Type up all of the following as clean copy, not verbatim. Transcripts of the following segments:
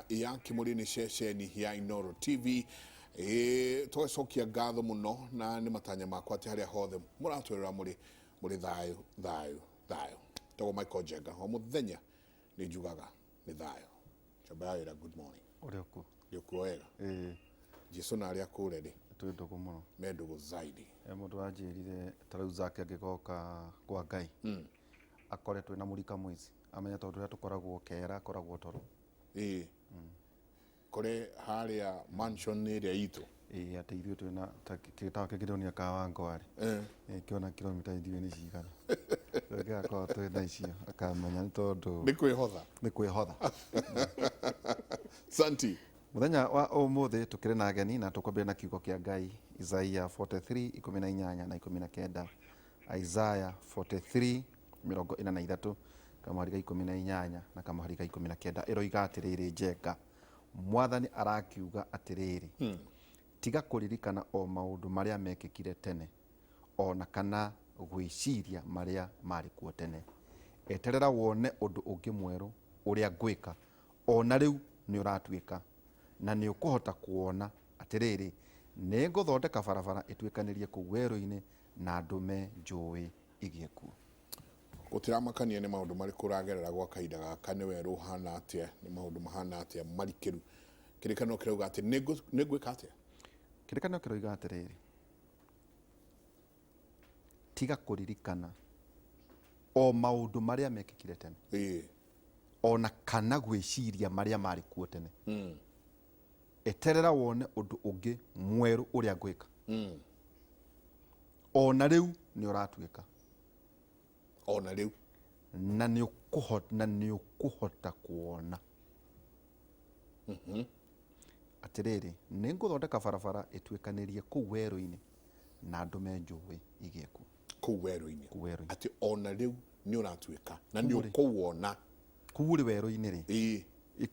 Ya Kĩmũrĩ, nĩ ceceni ya Inoro TV. Ĩĩ, tũgacokia ngatho mũno na nĩ matanya makwa atĩ harĩa hothe mũratwĩrora mũrĩ thayũ, thayũ, thayũ. Tagwo Michael Njenga, o mũthenya nĩ njugaga nĩ thayũ. Njamba ya wĩra, good morning. Ũrĩ okuo. Ndĩ okuo wega. Ĩĩ. Jesu na arĩa kũre rĩ? Twĩ ndũgũ mũno. Me ndũgũ zaidi. He mũndũ wanjĩrire ta rĩu Zack angĩgoka kwa Ngai akore twĩna mũrika mwici amenye tondũ ũrĩa tũkoragwo kera akoragwo toro. Ĩĩ. Kore harĩa mansion ĩrĩa itũ. Ĩĩ, atĩ ithuĩ twĩna ta kĩtawa kĩngĩronia Kawangware kĩona kilomita ithuĩ nĩ cigana. Tũngĩgakorwo twĩna icio akamenya nĩ tondũ nĩ kwĩhotha. Nĩ kwĩhotha. Santi. Mũthenya wa ũmũthĩ tũkĩrĩ na ageni na tũkwambĩrĩria na kiugo kĩa Ngai, Isaia 43 18 na 19. Isaiah 43 43 kamũhari ga 18 na kamũhari ga 19 ĩroiga atĩrĩrĩ, Njenga, Mwathani arakiuga atĩrĩrĩ, tiga kũririkana o maũndũ marĩa mekĩkire tene, o na kana gwĩciria marĩa marĩ kuo tene. Eterera wone ũndũ ũngĩ mwerũ ũrĩa ngwĩka, o na rĩu nĩũratuĩka, na nĩũkũhota kũwona. Atĩrĩrĩ, nĩngũthondeka barabara ĩtuĩkanĩrie kũu werũ-inĩ, na ndũme njũĩ igĩe kuo. Gũtiramakania nĩ maũndũ marĩkũ ũragerera gwa kahinda gaka, nĩ werũ ũhana atĩa, nĩ maũndũ mahana atĩa marikĩru, kĩrĩkanĩro kĩrauga atĩ nĩ ngwĩka atĩa? Kĩrĩkanĩro kĩroiga atĩrĩrĩ, tiga kũririkana o maũndũ marĩa mekĩkire tene, o na kana gwĩciria marĩa marĩ kuo tene. Eterera wone ũndũ ũngĩ mwerũ ũrĩa ngwĩka, o na rĩu nĩ ũratuĩka. O na rĩu. Na nĩ ũkũhota, na nĩ ũkũhota kuona. Atĩrĩrĩ, nĩ ngũthondeka barabara ĩtuĩkanĩrie kũu werũ-inĩ, na ndũme njũĩ igĩe kuo. Kũu werũ-inĩ. Kũu werũ-inĩ. Atĩ o na rĩu nĩ ũratuĩka na nĩ ũkũwona. Kũu ũrĩ werũ-inĩ rĩ. Ĩĩ.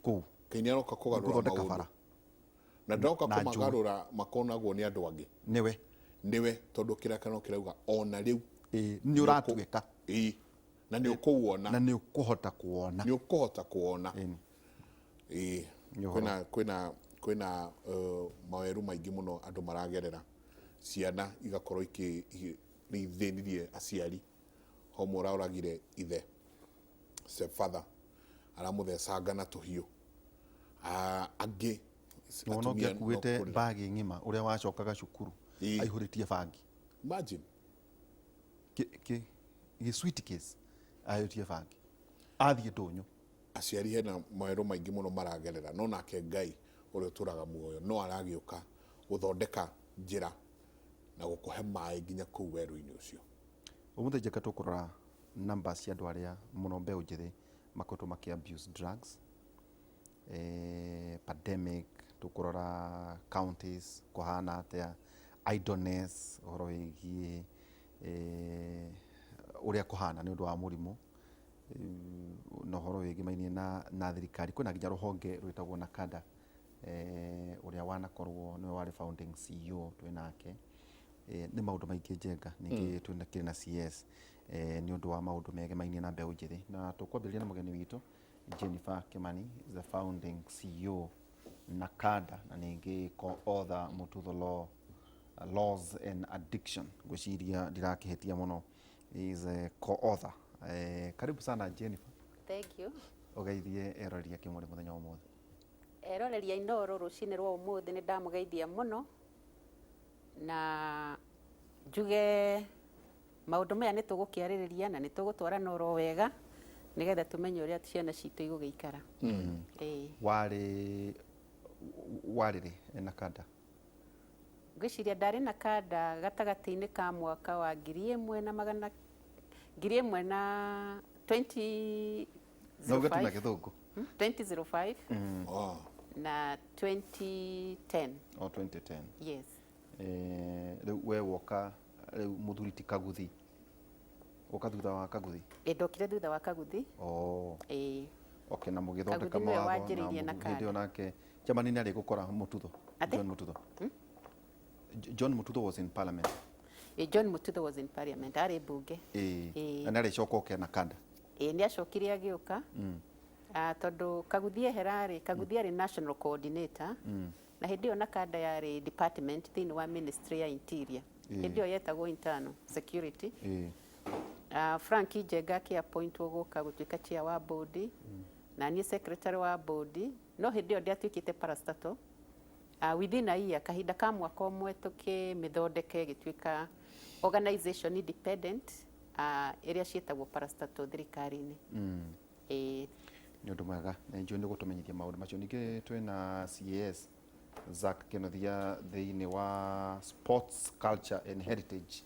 Kũu. Ngai nĩ aroka kũgarũra Nĩngũthondeka maũndũ. bara. Na ndoka Na njũĩ. kũmagarũra makonagwo nĩ andũ angĩ. Nĩwe. Nĩwe, tondũ kĩrĩkanĩro kĩrauga o na rĩu. Ĩĩ, nĩ ũratuĩka. Ĩĩ, na nĩ ũkũwona. Na nĩ ũkũhota kuona. Nĩ ũkũhota kuona. Ĩni. Ĩĩ. Nĩ ũhoro. Kwĩna mawerũ maingĩ mũno andũ maragerera. Ciana igakorwo nĩ ithĩnirie aciari. Homwe ũroragire ithe, stepfather, aramũthecanga na tũhiũ. Angĩ Wona ũngĩ atumia no akuĩte kũrĩra. Mbagi ng'ima ũrĩa wacokaga cukuru aihũrĩtie bangi. Imagine. Gĩ suitcase aihũrĩtie bangi. Athiĩ ndũnyũ. Aciari hena mawerũ maingĩ mũno maragerera, no nake Ngai ũrĩa ũtũraga muoyo no aragĩũka gũthondeka njĩra na gũkũhe maĩ nginya kũu werũ-inĩ ũcio. Ũmũthĩ Njenga tũkũrora namba cia andũ arĩa mũno mbeũ njĩthĩ makoretwo makĩ abuse drugs, pandemic, tũkũrora counties kũhana atĩa, idleness, ũhoro wĩgiĩ ũrĩa kũhana nĩ ũndũ wa mũrimũ, na ũhoro wĩgĩmainie na thirikari. Kwĩna nginya rũhonge rwĩtagwo NACADA, ũrĩa wanakorwo nĩwe warĩ founding CEO twĩ nake. Nĩ maũndũ maingĩ Njenga, ningĩ twĩna na CS nĩ ũndũ wa maũndũ megemainie na mbeũ njĩthĩ. Na tũkwambĩrĩria na mũgeni witũ Jennifer Kimani, the founding CEO NACADA, na ningĩ co-author Mututho Law, Laws and Addiction. Ngwĩciria ndirakĩhĩtia mũno. He is a co-author. Karibu sana Jennifer. Thank you. Ũgeithie eroreri a Kĩmũrĩ mũthenya wa ũmũthĩ. Eroreri a Inooro rũcinĩ rwa ũmũthĩ nĩ ndamũgeithia mũno na njuge maũndũ maya nĩ tũgũkĩarĩrĩria na nĩ tũgũtwarana oro wega nĩgetha tũmenye ũrĩa ciana citũ igũgĩikara. Ĩĩ. Warĩ rĩ NACADA? Ngwĩciria ndarĩ NACADA gatagatĩ-inĩ ka mwaka wa 1000 1000 na 20 No uge tu na Gĩthũngũ. 2005 na 2010. O 2010. Yes. Rĩu we woka rĩu mũthuri ti Kaguthi. Woka thutha wa Kaguthi? Ĩ, ndokire thutha wa Kaguthi. Oh. Ĩĩ. Okay, na mũgĩthondeka Kaguthi nĩwe mawatho na wanjĩrĩirie na hĩndĩ ĩyo kada. Nake chairman nĩ arĩ gũkora Mututho. Atĩ? John Mututho. John Mututho was in parliament. Ĩ, John Mututho was in parliament, arĩ mbunge. Ĩĩ. Ĩĩ. Na nĩ arĩcoka oke NACADA. Ĩĩ, nĩ acokire agĩũka. Tondũ Kaguthi ehera rĩ, Kaguthi arĩ national coordinator na hĩndĩ ĩyo Nakada yarĩ department thĩinĩ wa ministry ya interior. Hĩndĩ ĩyo yetagwo internal security. Frank Njenga akĩ-appointwo gũka gũtuĩka chair wa board na niĩ secretary wa board, no hĩndĩ ĩyo ndiatuĩkĩte parastatal. Within a year, kahinda ka mwaka ũmwe, tũkĩmĩthondeka ĩgĩtuĩka organization independent, ĩrĩa ciĩtagwo parastatal thirikari-inĩ. Ĩĩ. Nĩ ũndũ mwega na njũĩ nĩ gũtũmenyithia maũndũ macio. Ningĩ twĩna CAS Zack Kĩnuthia thĩinĩ wa Sports, Culture and Heritage.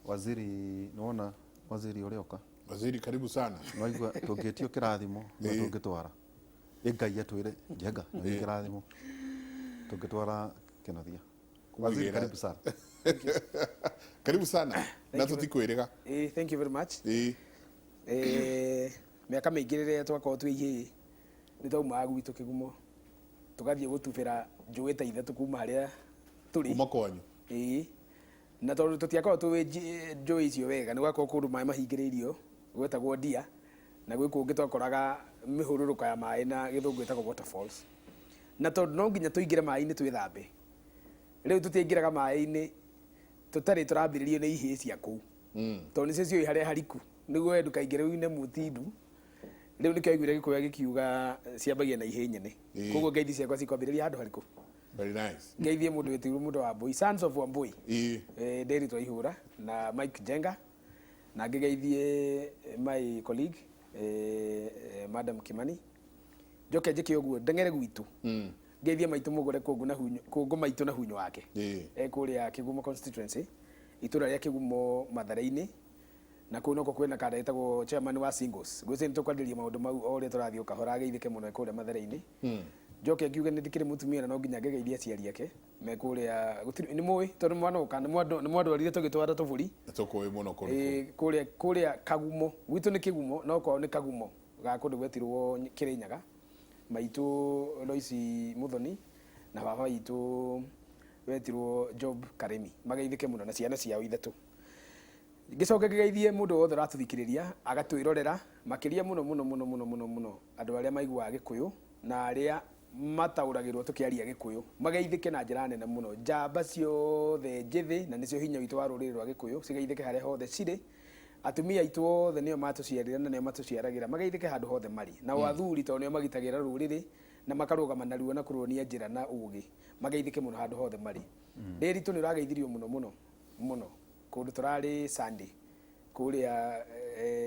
Waziri, nĩwona waziri ũrĩa ũka? Waziri, karibu sana. Nĩwaigua tũngĩtio kĩrathimo nĩwe tũngĩtwara. Ĩ Ngai atwĩre Njenga nĩ kĩrathimo tũngĩtwara Kĩnuthia. Waziri, karibu sana. Karibu sana na tũtikwĩrĩga. Thank you very much. Mĩaka mĩingĩ rĩrĩa twakorwo twĩ ihĩĩ, nĩ twaumaga gwitũ Kĩgumo tũgathiĩ gũtubĩra njũĩ ta 3 kuma harĩa tũrĩ. Kuma kwanyu. Ĩĩ, na tondũ tũtiakorwo tũĩ njũĩ icio wega, nĩ gwakorwo kũndũ maĩ mahingĩrĩirio gwetagwo ndia, na gwĩ kũngĩ twakoraga mĩhũrũrũko ya maĩ na Gĩthũngũ ĩtagwo waterfalls. Na tondũ no nginya tũingĩre maĩ-inĩ twĩthambe, rĩu tũtiaingĩraga maĩ-inĩ tũtarĩ tũrambĩrĩrio nĩ ihĩĩ cia kũu, tondũ nĩcio ciũĩ harĩa hariku nĩguo we ndũkaingĩre uine mũtindu. Rĩu nĩkĩo aiguire Gĩkũyũ agĩkiuga ciambagia na ihĩĩ nyene. Koguo ngeithi ciakwa cikwambĩrĩria handũ harĩkũ? Very nice. Ngeithie mũndũ wĩtĩirwo mũndũ wa Mbui, Sons of Wambui. Nderi Twaihũra na Mike Njenga, na ngĩgeithie my colleague, Madam Kimani. Njoke njĩke ũguo ndeng'ere gwitũ, ngeithie maitũ mũgũre kũngũ na hunyo, kũngũ maitũ na hunyo wake. Kũrĩa Kĩgumo constituency, itũra rĩa Kĩgumo Mathare-inĩ, na kũu noko kwĩna kanda ĩtagwo chairman wa singles. Ngwĩciria nĩ tũkwarĩrĩria maũndũ mau o ũrĩa tũrathiĩ o kahora. Ageithĩke mũno e kũrĩa Mathare-inĩ. Njoke ngiuge nĩ ndĩkĩrĩ mũtumia na no nginya ngĩgeithie aciari ake me kũrĩa gũtirĩ nĩ mũĩ tondũ mwana ũka nĩ mwandwarire tũgĩtwara tũbũri. Tũkũĩ mũno kũndũ kũu. Kũrĩa Kagumo gwitũ nĩ Kĩgumo, no kwao nĩ Kagumo ga kũndũ gwetirwo Kĩrĩnyaga. Maitũ Loisi Muthoni na baba witũ wetirwo Job Karemi, mageithĩke mũno na ciana ciao 3. Ngĩcoke ngĩgeithie mũndũ wothe ũratũthikĩrĩria agatwĩrorera, makĩria mũno mũno mũno mũno mũno mũno andũ arĩa maiguaga Gĩkũyũ na arĩa mataũragĩrwo tũkĩaria Gĩkũyũ, mageithĩke na njĩra nene mũno. Njamba ciothe njĩthĩ na nĩcio hinya witũ wa rũrĩrĩ rwa Gĩkũyũ cigeithĩke harĩa hothe cirĩ. Atumia aitũ othe nĩo matũciarire na nĩo matũciaragĩra, mageithĩke handũ hothe marĩ. Nao athuri tondũ nĩo magitagĩra rũrĩrĩ na makarũgama naruo na kũruonia njĩra na ũgĩ, mageithĩke mũno handũ hothe marĩ. Ndĩritũ nĩ ũrageithirio mũno mũno mũno kũndũ tũrarĩ Sunday kũrĩa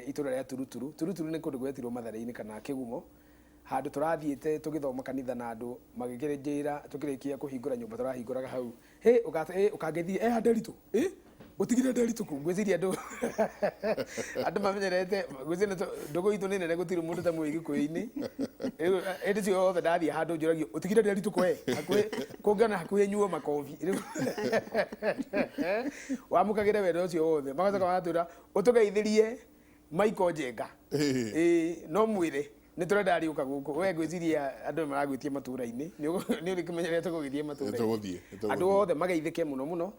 itũra rĩa Turuturu. Turuturu nĩ kũndũ gwetirwo Mathare-inĩ kana Kĩgumo, handũ tũrathiĩte tũgĩthoma kanitha na andũ magĩkĩnjĩra tũkĩrĩkia kũhingũra nyũmba tũrahingũraga hau, hĩ ũkangĩthiĩ Nderitu, ũtigire Nderitu kũ? Ngwĩciria andũ mamenyerete, ngwĩciria ndũgũ itũ nĩ nene, gũtirĩ mũndũ ta mũĩ Gĩkũyũ-inĩ. Rĩu hĩndĩ ciothe ndathiĩ handũ njũragio ũtigire Nderitu kũ? Hakuhĩ kũngĩona hakuhĩ nyuo makobi. Rĩu wamũkagĩre wendo ũcio wothe, magacoka magatwĩra ũtũgeithĩrie Michael Njenga. Ĩĩ, no mwĩre nĩ tũrenda arĩũka gũkũ. We ngwĩciria andũ nĩ maragwĩtia matũra-inĩ, nĩ ũrĩkĩmenyerete gũgĩthiĩ matũra-inĩ. Nĩtũgũthiĩ, nĩtũgũthiĩ. Andũ othe mageithĩke mũno mũno.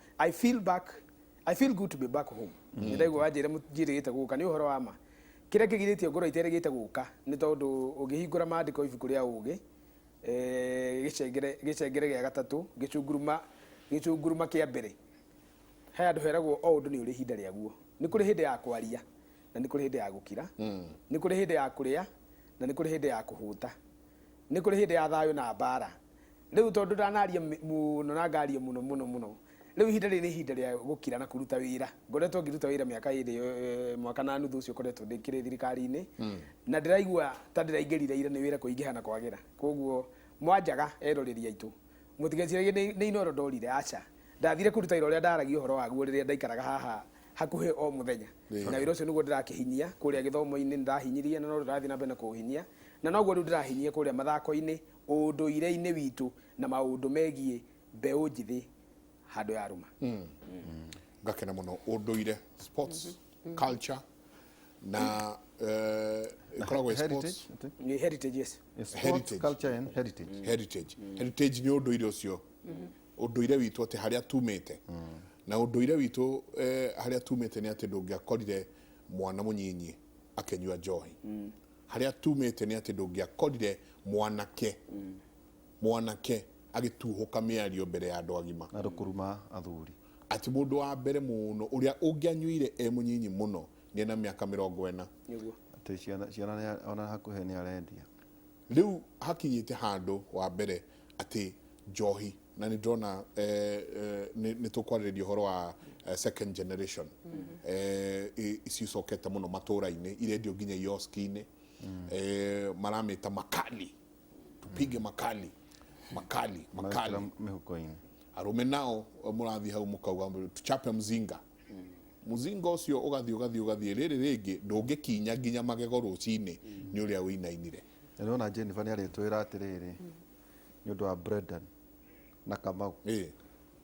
I feel good to be back home. Nĩ ndaigua wanjĩra njĩrĩgĩte gũka, nĩ ũhoro wa ma. Kĩrĩa kĩgirĩtie ngorwo iterĩgĩte gũka nĩ tondũ ũngĩhingũra maandĩko ibuku rĩa ũgĩ, gĩcengere gĩa gatatũ, gĩcunguruma kĩa mbere, he andũ heragwo o ũndũ nĩ ũrĩ ihinda rĩaguo. Nĩ kũrĩ hĩndĩ ya kwaria na nĩ kũrĩ hĩndĩ ya gũkira, nĩ kũrĩ hĩndĩ ya kũrĩa na nĩ kũrĩ hĩndĩ ya kũhũta, nĩ kũrĩ hĩndĩ ya thayũ na mbara. Rĩu tondũ ndanaria mũno na ngaria mũno mũno mũno, rĩu ihinda rĩrĩ nĩ ihinda rĩa gũkira na kũruta wĩra. Ngoretwo ngĩruta wĩra mĩaka 2, mwaka na nuthu ũcio ngoretwo ndĩkĩrĩ thirikari-inĩ, na ndĩraigua ta ndĩraingĩrire ira nĩ wĩra kũingĩha na kwagĩra. Koguo mwanjaga eroreri aitũ, mũtigeciragie nĩ Inooro ndorire, aca. Ndathire kũruta wĩra ũrĩa ndaragia ũhoro waguo rĩrĩa ndaikaraga haha hakuhĩ o mũthenya. Na wĩra ũcio nĩguo ndĩrakĩhinyia kũrĩa gĩthomo-inĩ, nĩndahinyirie na no ndĩrathiĩ na mbere na kũũhinyia, na noguo rĩu ndĩrahinyia kũrĩa mathako-inĩ, ũndũire-inĩ witũ na maũndũ megiĩ mbeũ njĩthĩ handũ ya rũma. Ngakena mũno ũndũire, sports, culture na ĩkoragwo ĩ sports. Heritage, Nĩ heritage, yes. Sports, Heritage. culture and heritage. Heritage. Heritage nĩ ũndũire ũcio, ũndũire witũ atĩ harĩa tumĩte, na ũndũire witũ harĩa tumĩte nĩ atĩ ndũngĩakorire mwana mũnyinyi akĩnyua njohi. Harĩa tumĩte nĩ atĩ ndũngĩakorire mwanake mwanake agĩtuhũka mĩario mbere ya andũ agima. Na ndũkũruma athuri. Atĩ mũndũ wa mbere mũno ũrĩa ũngĩanyuire e mũnyinyi mũno nĩ ena mĩaka 40. Nĩguo. Atĩ ciana ciana ona hakuhĩ nĩ arendia. Rĩu hakinyĩte handũ wa mbere atĩ njohi na nĩ ndĩrona nĩ tũkwarĩrĩria ũhoro wa second generation ici icokete mũno matũra-inĩ, irendio nginya ioski-inĩ, maramĩta makali, tupige makali makali makali. Marekĩra mĩhuko-inĩ. Arũme nao mũrathiĩ hau mũkauga tuchape mzinga, mũzinga ũcio ũgathiĩ ũgathiĩ ũgathiĩ, rĩrĩ rĩngĩ ndũngĩkinya nginya magego rũcinĩ nĩ ũrĩa wĩinainire. Na nĩwona Jennifer nĩ arĩtwĩra atĩrĩrĩ, nĩ ũndũ wa Brendan na Kamau,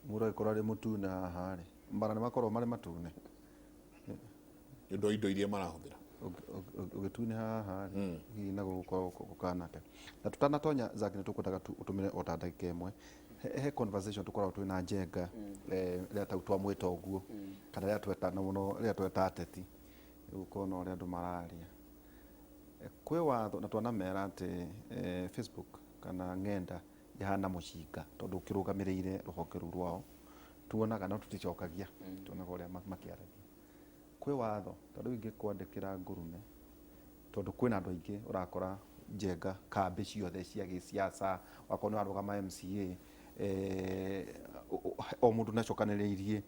mũndũ agĩkorwo arĩ mũtune haha rĩ, mara nĩ makoragwo marĩ matune nĩ ũndũ wa indo iria marahũthĩra. Ũgĩtune haha rĩ, hihi na gũkorwo gũkana atĩa? Na tũtanatonya Zack, nĩ tũkwendaga tu ũtũmĩre o ta ndagĩka ĩmwe he conversation tũkoragwo twĩ na Njenga, rĩrĩa tau twamwĩta ũguo kana rĩrĩa twetana mũno, rĩrĩa tweta ateti ũkona ũrĩa andũ mararia. Kwĩ watho na twanamera atĩ Facebook kana ng'enda ihana mũcinga, tondũ ũkĩrũgamĩrĩire rũhonge rũu rwao, tuonaga no tũticokagia, tuonaga ũrĩa makĩaragia. Kwĩ watho ta rĩu ingĩkwandĩkĩra ngũrũme, tondũ kwĩna andũ aingĩ ũrakora Njenga kambĩ ciothe cia gĩsiasa, wakorwo nĩ warũgama MCA, o mũndũ nĩacokanĩrĩirie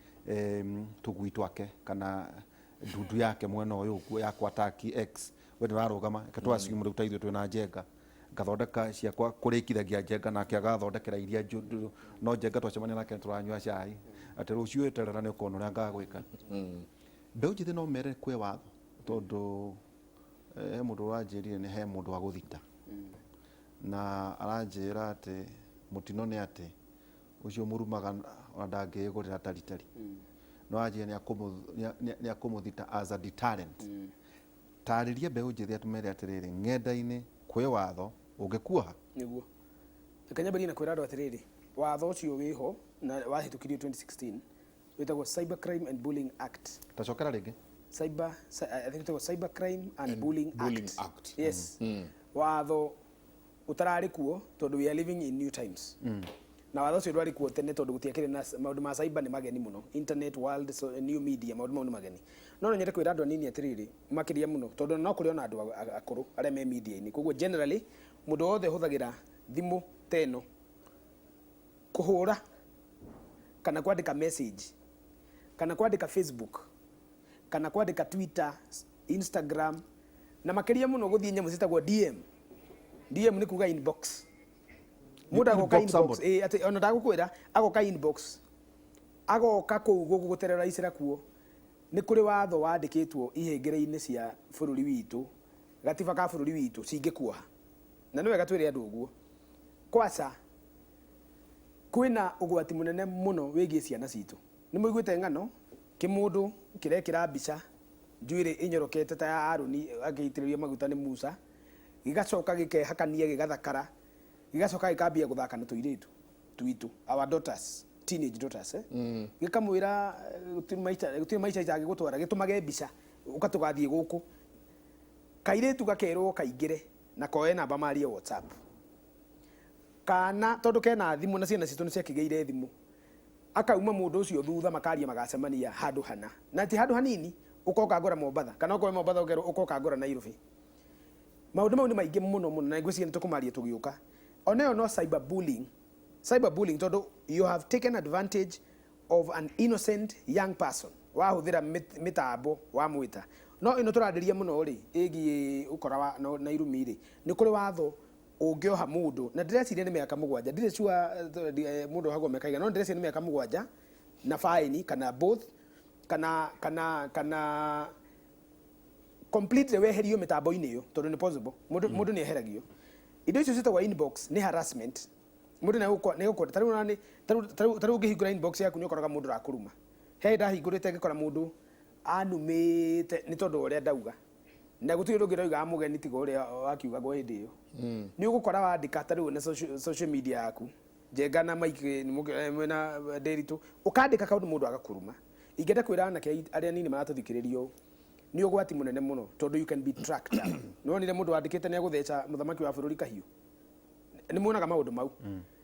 tũgui twake kana ndundu yake mwena ũyũ ũguo ya kwataki X, we nĩũrarũgama, reke tũ assume rĩu ta ithuĩ twĩna Njenga, ngathondeka ciakwa kũrĩkithagia Njenga nake agathondekera iria njũru, no Njenga twacemania nake nĩtũranyua cai atĩ rũciũ eterera nĩ ũkona ũrĩa ngagwĩka. Mbeũ njĩthĩ no mere kwĩ watho, tondũ he mũndũ ũranjĩrire nĩ he mũndũ wa gũthita na aranjĩra atĩ mũtino nĩ atĩ ũcio mũrumaga ona ndangĩgũrĩra taritari, no aranjĩra nĩ akũmũthita as a deterrent. Tarĩria mbeũ njĩthĩ atũmere atĩrĩrĩ, ng'enda-inĩ kwĩ watho ũngĩkuoha. Nĩguo. Reke nyambĩrĩrie na kwĩra andũ atĩrĩrĩ, watho ũcio wĩho na wahĩtũkirio 2016, wĩtagwo Cyber Crime and Bullying Act. Tacokera rĩngĩ. Cyber, I think wĩtagwo Cyber Crime and Bullying Act. Bullying Act. Yes. Watho ũtararĩ kuo tondũ we are living in new times. Na watho ũcio ndwarĩ kuo tene tondũ gũtiakĩrĩ na maũndũ ma cyber nĩ mageni mũno. Internet world, so, new media, maũndũ mau nĩ mageni. No no nyende kwĩra andũ anini atĩrĩrĩ, makĩria mũno tondũ no kũrĩ ona andũ akũrũ arĩa me media-inĩ. Koguo generally mũndũ wothe ũhũthagĩra thimũ ta ĩno kũhũra kana kwandĩka message kana kwandĩka Facebook kana kwandĩka Twitter, Instagram, na makĩria mũno gũthiĩ nyamũ ciĩtagwo DM. DM nĩ kuga inbox. Mũndũ agoka Inbox inbox, somebody. Atĩ ona ndagũkwĩra agoka inbox, agoka kũu gũgũtereraicĩra kuo. Nĩ kũrĩ watho wandĩkĩtwo ihengere-inĩ cia bũrũri witũ, gatiba ka bũrũri witũ cingĩkuoha. Na nĩ wega twĩre andũ ũguo. Kwaca kwĩna ũgwati mũnene mũno wĩgiĩ ciana citũ. Nĩ mũiguĩte ng'ano kĩmũndũ kĩrekĩra mbica njuĩrĩ ĩnyorokete ta ya Aroni agĩitĩrĩrio maguta nĩ Musa, gĩgacoka gĩkehakania gĩgathakara, gĩgacoka gĩkambia gũthaka na tũirĩtu twitũ, our daughters, teenage daughters, eh? Gĩkamwĩra gũtirĩ maica itangĩgũtwara, gĩtũmage mbica ũka tũgathiĩ gũkũ. Kairĩtu gakerwo kaingĩre na koe namba marie WhatsApp. Kana tondũ kena thimũ na ciana citũ nĩ ciakĩgĩire thimũ, akauma mũndũ ũcio thutha makaria magacemania handũ hana, na ti handũ hanini, ũkoka ngora Mombatha, kana okorwo Mombatha ũkerwo ũkoka ngora Nairobi. Maũndũ mau nĩ maingĩ mũno mũno, na ngwĩciria nĩ tũkũmaria tũgĩũka. Ona ĩyo no cyber bullying. Cyber bullying tondũ you have taken advantage of an innocent young person, wahũthĩra mĩtambo wamwĩta. No ĩno tũrarĩria mũno rĩ, ĩgiĩ ũkora wa na irumi rĩ, nĩ kũrĩ watho ũngĩoha mũndũ, na ndĩreciria nĩ mĩaka 7, ndirĩ sure, mũndũ ohagwo mĩaka igana, no ndĩreciria nĩ mĩaka 7 na faini kana both, kana completely weherio mĩtambo-inĩ ĩyo, tondũ nĩ possible mũndũ nĩ eheragio. Indo icio ciĩtagwo inbox nĩ harassment. Mũndũ nĩ egũkũ-, ta rĩu ona nĩ, ta rĩu ũngĩhingũra inbox yaku nĩ ũkoraga mũndũ ũrakũruma. He ndahingũrĩte ngĩkora mũndũ anumĩte nĩ tondũ wa ũrĩa ndauga, na gũtirĩ ũndũ ũngĩ ndaugaga mũgeni tiga ũrĩa wakiugagwo hĩndĩ ĩyo. Nĩ ũgũkora wandĩka ta rĩu na social media yaku, Njenga na Mike nĩ mwĩna Ndĩritũ, ũkandĩka kaũndũ mũndũ agakũruma. Ingĩenda kwĩra anake arĩa anini maratũthikĩrĩria ũũ, Nĩ ũgwati mũnene mũno tondũ you can be tracked down. Nĩ wonire mũndũ wandĩkĩte nĩ agũtheca mũthamaki wa bũrũri kahiũ? Nĩ muonaga maũndũ mau?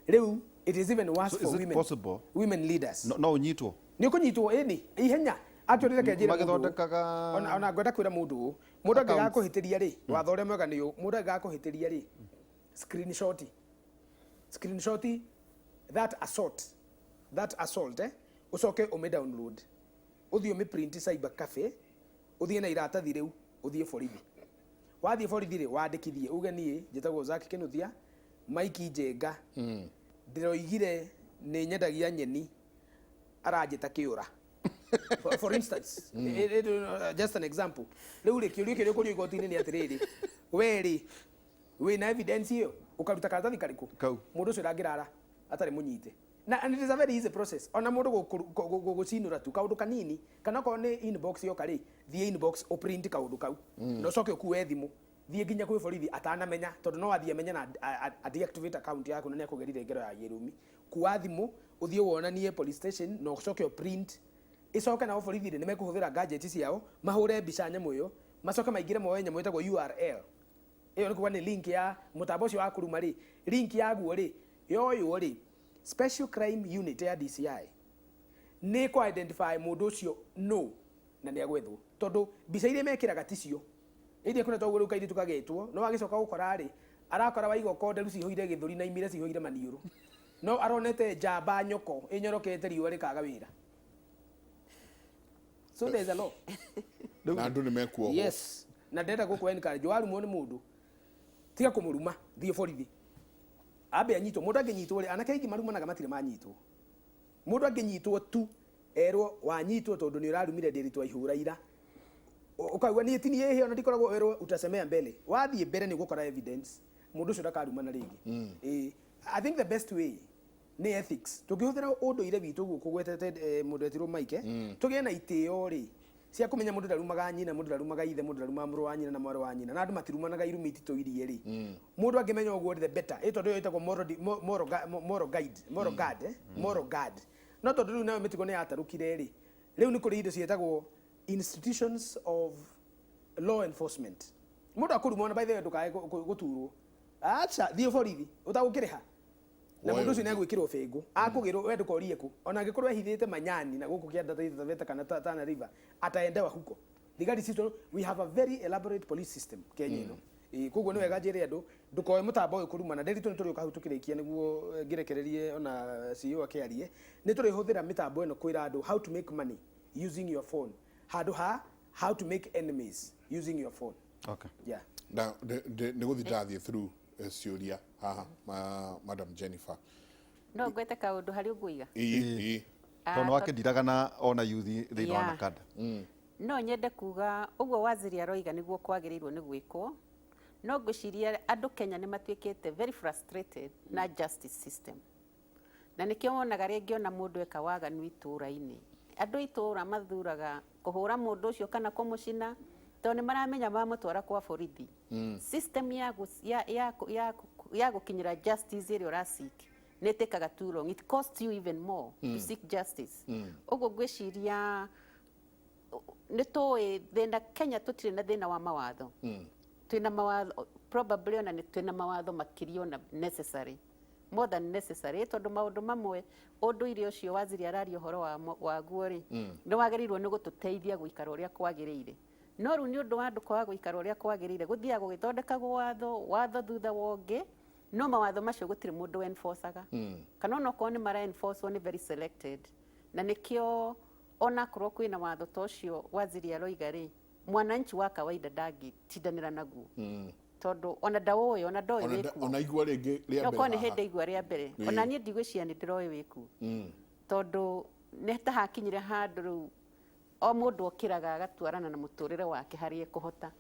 Rĩu it is even worse So for is it women, possible? women leaders. No ũnyitwo? Nĩ ũkũnyitwo, ĩni, ihenya. Actually, reke njĩre mũndũ ũũ. Magĩthondekaga Ona ngwenda kwĩra mũndũ ũũ, mũndũ accounts. angĩgakũhĩtĩria rĩ, watho ũrĩa mwega nĩ ũũ, mũndũ angĩgakũhĩtĩria rĩ, screenshot that assault, ũcoke ũmĩ download, ũthiĩ ũmĩ print cyber cafe, ũthiĩ na iratathi rĩu, ũthiĩ borithi. Wathiĩ borithi rĩ, wandĩkithie uge, "Niĩ njĩtagwo Zack Kinuthia Mike Njenga, ndĩroigire nĩ nyendagia nyeni, aranjĩta kĩũra," for instance. Just an example. Rĩu rĩ, kĩũria kĩrĩa ũkũrio igoti-inĩ nĩ atĩrĩrĩ, we rĩ, wĩna evidence ĩyo? Ũkaruta karatathi karĩkũ? Kau. Mũndũ ũcio ndangĩrara atarĩ mũnyite. Na and it is a very easy process. Ona mũndũ gũcinũra tu kaũndũ kanini, kana okorwo nĩ inbox yoka rĩ, thiĩ inbox, ũprint kaũndũ kau na ũcoke ũkue thimũ, thiĩ nginya kwĩ borithi atanamenya, tondũ no athiĩ amenye na a deactivate account yaku na nĩ akũgerire ngero ya gĩrumi. Kua thimũ, ũthiĩ wonanie police station na ũcoke ũprint. Ĩcoke nao borithi rĩ, nĩ mekũhũthĩra gadget ciao mahũre mbica nyamũ ĩyo, macoke maingĩre moe nyamũ ĩtagwo URL. Ĩyo nĩ kuga nĩ link ya mũtambo ũcio wa kũruma rĩ, link yaguo rĩ, yoywo rĩ, special crime unit ya DCI nĩ kũ identify mũndũ ũcio no na nĩ agwethwo, tondũ mbica iria mekĩraga ticio iria kũrĩa toguo. Rĩu kairĩtu kagetwo no agĩcoka gũkora rĩ, arakora waiga nderu cihũire gĩthũri na imira cihũire maniũrũ, no aronete njamba nyoko ĩnyorokete riũa rĩkaga wĩra. So there is a law. Na andũ nĩ mekuohwo. Yes, na ndĩrenda gũkũ encourage, warumwo nĩ mũndũ, tiga kũmũruma, thiĩ borithi, ambe anyitwo. Mũndũ angĩnyitwo rĩ, anake aingĩ marumanaga matirĩ manyitwo. Mũndũ angĩnyitwo tu, erwo wanyitwo tondũ nĩ ũrarumire ndĩritũ aihũra ira, ũkauga niĩ ti niĩ ĩhĩ, ona ndikoragwo, werwo utasemea mbele. Wathiĩ mbere nĩ ũgũkora evidence, mũndũ ũcio ndakarumana rĩngĩ. Ĩĩ, I think the best way nĩ ethics. Tũngĩhũthĩra ũndũire witũ ũguo kũgwetete, mũndũ etirwo Mike, tũgĩe na itĩo rĩ, cia kũmenya mũndũ ndarumaga nyina, mũndũ ndarumaga ithe, mũndũ ndarumaga mũrũ wa nyina na mwarĩ wa nyina, na andũ matirumanaga irumi ititũirie rĩ. Mũndũ angĩmenya ũguo rĩ, the better. Ĩ tondũ ĩyo ĩtagwo moral guide, moral guard, moral guard. No tondũ rĩu nayo mĩtugo nĩ yatarũkire rĩ, rĩu nĩ kũrĩ indo ciĩtagwo institutions of law enforcement. Mũndũ akũruma, ona by the way, ndũkae gũturwo, acha, thiĩ borithi ũtagũkĩrĩha na Woe mũndũ ũcio ũngĩ. nĩ agwĩkĩrwo bĩngũ, akũgĩrwo we ndũkorie kũ, ona angĩkorwo ehithĩte manyani na gũkũ kĩanda Taita Taveta kana Tana River, ataendewa huko. Thigari citũ, we have a very elaborate police system Kenya ĩno. Ĩĩ, koguo nĩ wega njĩre andũ ndũkoe mũtambo ũyũ kũrumana. Ndĩritũ nĩ tũrĩũka hau tũkĩrĩkia nĩguo, ngĩrekererie ona CEO akĩarie. Nĩ tũrĩhũthĩra mĩtambo ĩno kwĩra andũ how to make money using your phone handũ ha how to make enemies using your phone. Yeah. Na nĩ gũthiĩ ndathiĩ through ciũria haha, Madam Jennifer. No ngwete kaũndũ harĩ ũguiga. Ĩĩ. Tondũ wakĩndiraga na ona yuthi thĩinĩ wa Nakada. No nyende kuga ũguo waziri aroiga nĩguo kwagĩrĩirwo nĩ gwĩkwo, no ngwĩciria andũ Kenya nĩ matuĩkĩte very frustrated na justice system, na nĩkĩo wonaga rĩngĩ ona mũndũ eka waganu itũũra-inĩ, andũ a itũũra mathuraga kũhũra mũndũ ũcio kana kũmũcina, tondũ nĩ maramenya mamũtwara kwa borithi, system ya gũkinyĩra justice ĩrĩa ũraseek nĩ ĩtĩkaga too long. It costs you even more to seek justice. Ũguo ngwĩciria nĩ tũĩ thĩna Kenya, tũtirĩ na thĩna wa mawatho. Twĩna mawatho, probably ona nĩ twĩna mawatho makĩria ona necessary, more than necessary, tondũ maũndũ mamwe ũndũire ũcio waziri araria ũhoro waguo rĩ, nĩ wagĩrĩirwo nĩ gũtũteithia gũikara ũrĩa kwagĩrĩire. No rĩu nĩ ũndũ wa andũ kwaga gũikara ũrĩa kwagĩrĩire, gũthiaga gũgĩthondekagwo watho, watho thutha wa ũngĩ, no mawatho macio gũtirĩ mũndũ enforcaga, kana onokorwo nĩ mara enforcwo nĩ very selected. Na nĩkĩo onakorwo kwĩna watho ta ũcio waziri aroiga rĩ, mwananchi wa kawaida ndangĩtindanĩra naguo, tondũ ona ndaũĩ, ona ndoĩ wĩkuo. Ona igua rĩngĩ rĩa No mbere korwo nĩ haha. hĩndĩ igua rĩa mbere. Ona niĩ ndigwĩciria nĩ ndĩroĩ wĩkuo, tondũ nĩ ta hakinyire handũ rĩu o mũndũ okĩraga agatwarana na mũtũrĩre wake harĩa ekũhota.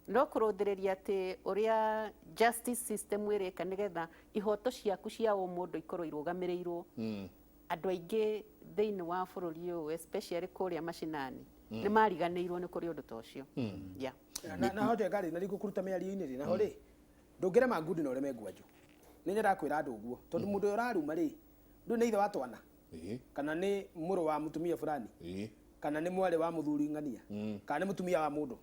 No kũrũthĩrĩria atĩ ũrĩa justice system ĩrĩka nĩgetha ihoto ciaku cia ũmũndũ ikorwo irũgamĩrĩirwo, andũ aingĩ thĩinĩ wa bũrũri ũyũ, especially kũrĩa macinani, nĩ mariganĩirwo nĩ kũrĩ ũndũ ta ũcio, yeah. Na ho njenga rĩ, na rĩngĩ kũruta mĩario-inĩ rĩ, naho rĩ, ndũngĩrema ngundi na ũreme ngwanjũ. Nĩ nyendaga kwĩra andũ ũguo, tondũ mũndũ ũyũ ũraruma rĩ, ndũĩ nĩ ithe wa twana kana nĩ mũrũ wa mũtumia fulani. Kana nĩ mwarĩ wa mũthuri ng'ania, kana nĩ mũtumia wa mũndũ.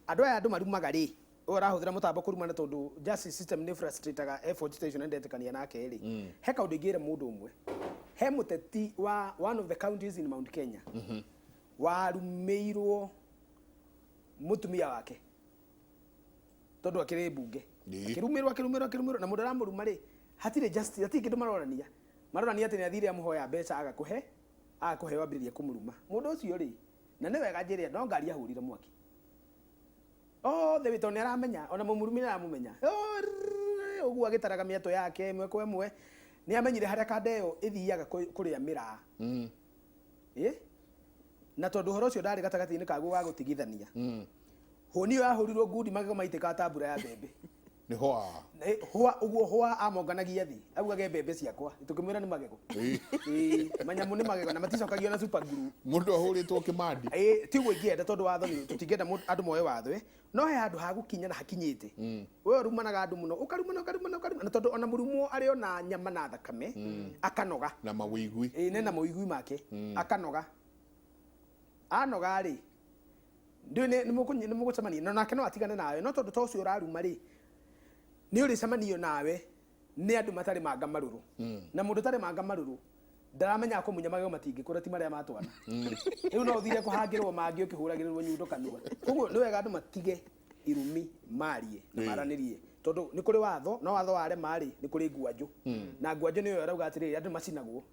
Andũ aya andũ marumaga rĩ, ũyũ arahũthĩra mũtambo kũrumana tondũ justice system nĩ frustrataga effort ta icio na ndetĩkania nake rĩ, he kaũndũ ingĩra mũndũ ũmwe. He mũteti wa one of the counties in Mount Kenya warumĩirwo mũtumia wake tondũ akĩrĩ mbunge. Akĩrumĩrwo, akĩrumĩrwo, akĩrumĩrwo, na mũndũ aramũruma rĩ, hatirĩ justice, hatirĩ kĩndũ maronania. Maronania atĩ nĩ athire amũhoya mbeca aga kũhe, aga kũheo ambĩrĩria kũmũruma. Mũndũ ũcio rĩ, na nĩ wega njĩre no ngari ahũrire mwaki. Othe wĩ tondũ nĩ aramenya, ona mũmũrumi nĩ aramũmenya. Ũguo agĩtaraga mĩatũ yake ĩmwe kwa ĩmwe, nĩ amenyire harĩa kanda ĩyo ĩthiaga kũrĩa mĩraa. Ĩ? Na tondũ ũhoro ũcio ndarĩ gatagatĩ-inĩ kaguo wa gũtigithania. Hũni ĩyo yahũrirwo ngundi magego maitĩkaga ta mbura ya mbembe. Nĩ hwa. Hwa ũguo hwa amonganagia thĩ augage mbembe ciakwa, tũkĩmwĩra nĩ magego. Ĩ, manyamũ nĩ magego na maticokagio na super glue. Mũndũ ahũrĩtwo kĩmandi. Ĩ, ti ũguo ingĩenda tondũ watho nĩ tũtingĩenda andũ moe watho ĩ, no he handũ ha gũkinya na hakinyĩte. We ũrumanaga andũ mũno, ũkarumana, ũkarumana, ũkarumana, na tondũ ona mũrumwo arĩ ona nyama na thakame, akanoga. Na mawĩigwi. Ĩ, nena mawĩigwi make, akanoga. Anoga rĩ, ndiũĩ nĩ mũgũcemania na nake no atigane nawe, no tondũ ta ũcio ũraruma rĩ, nĩ ũrĩcemanio nawe nĩ andũ matarĩ manga marũrũ. Na mũndũ ũtarĩ manga marũrũ ndaramenyaga kũmunya magego matingĩkũra, ti marĩa ma twana. Rĩu no ũthire kũhangĩrwo mangĩ ũkĩhũragĩrĩrwo nyundo kanua. Koguo nĩ wega andũ matige irumi, marie na maranĩrie, tondũ nĩ kũrĩ watho, no watho warema rĩ, nĩ kũrĩ ngwanjũ. Na ngwanjũ nĩyo ĩrauga atĩrĩrĩ, andũ macinagwo,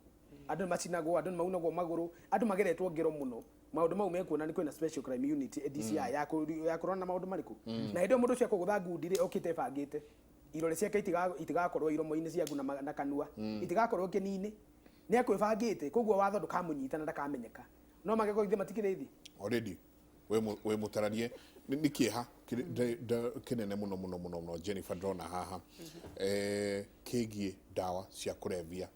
andũ macinagwo, andũ maunagwo magũrũ, andũ mageretwo ngero mũno. Maũndũ mau mekuona nĩ kwĩna special crime unit DCI ya kũrora na maũndũ marĩkũ. Na hĩndĩ ĩyo mũndũ ũcio akũgũtha ngundi rĩ, okĩte ebangĩte. Irore ciake itigakorwo iromo-inĩ ciaku na kanua, itigakorwo kĩni-inĩ. Nĩ akwĩbangĩte, koguo watho ndũkamũnyita na ndakamenyeka. No magego ithe matikĩrĩ thĩ. Already wĩ mũtaranie nĩ kĩeha kĩnene mũno mũno mũno mũno Jennifer ndĩrona haha kĩgiĩ ndawa cia kũrebia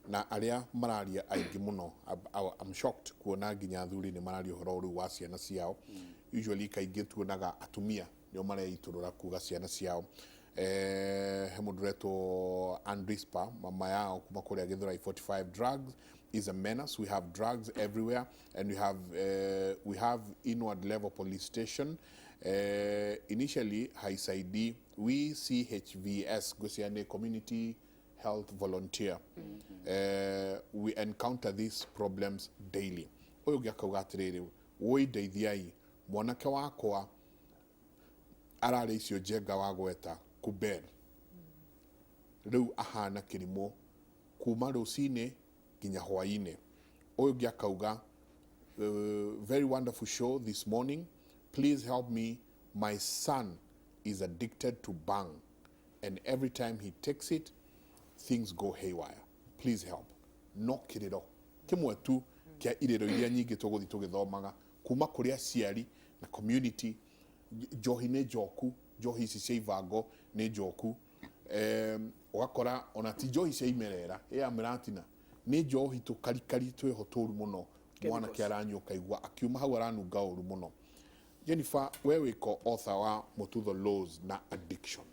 na arĩa mararia aingĩ mũno. I'm shocked kuona nginya athuri nĩ mararia ũhoro rĩu wa ciana ciao. Usually kaingĩ tuonaga atumia nĩo mareitũrũra kuga ciana ciao. He mũndũ ũretwo Andrispa, mama yao kuma kũrĩa Githurai 45, drugs is a menace. We have drugs everywhere and we have inward level police station. Initially haisaidii. We CHVS ngwĩciria nĩ community health volunteer. We encounter these problems daily. Ũyũ ũngĩ akauga atĩrĩrĩ, woi ndeithiai, mwanake wakwa ararĩa icio njenga wa gweta kuber, rĩu ahana kĩrimũ kuma rũcinĩ nginya hwainĩ. Ũyũ ũngĩ akauga, very wonderful show this morning, please help me, my son is addicted to bhang and every time he takes it things go haywire, please help. No kĩrĩro kĩmwe tu kĩa irĩro iria nyingĩ tũgũthiĩ tũgĩthomaga kuma kũrĩ aciari na community. Njohi nĩ njoku, njohi ici cia ibango nĩ njoku. Ũgakora ona ti njohi cia imerera ya mĩratina, nĩ njohi tũkarikari twĩho tũru mũno, mwanake aranyua ũkaigua akiuma hau aranunga ũru mũno. Jennifer, we wĩko author wa Mututho Laws na addiction,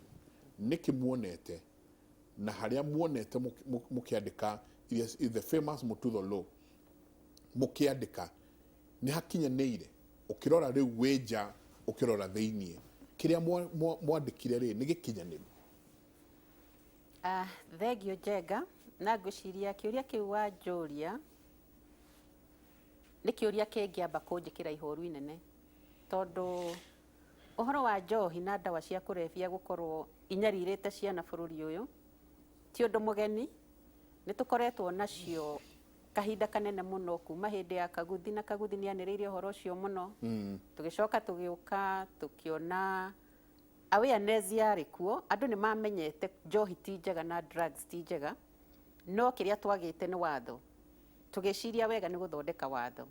nĩkĩ muonete na harĩa muonete mũkĩandĩka the famous Mututho Law, mũkĩandĩka nĩ hakinyanĩire? Ũkĩrora rĩu wĩ nja, ũkĩrora thĩiniĩ, kĩrĩa mwandĩkire rĩ, nĩ gĩkinyanĩru? Ah, thengio Njenga, na ngwĩciria kĩũria kĩu wanjũria nĩ kĩũria kĩngĩamba kũnjĩkĩra ihoru inene, tondũ ũhoro wa njohi na ndawa cia kũrebia gũkorwo inyarirĩte ciana bũrũri ũyũ ti ũndũ mũgeni. Nĩ tũkoretwo nacio kahinda kanene mũno kuma hĩndĩ ya Kaguthi, na Kaguthi nĩ anĩrĩire ũhoro ũcio mũno. Tũgĩcoka tũgĩũka tũkĩona awareness yarĩ kuo, andũ nĩ mamenyete njohi ti njega na drugs ti njega, no kĩrĩa twagĩte nĩ watho. Tũgĩciria wega nĩ gũthondeka watho,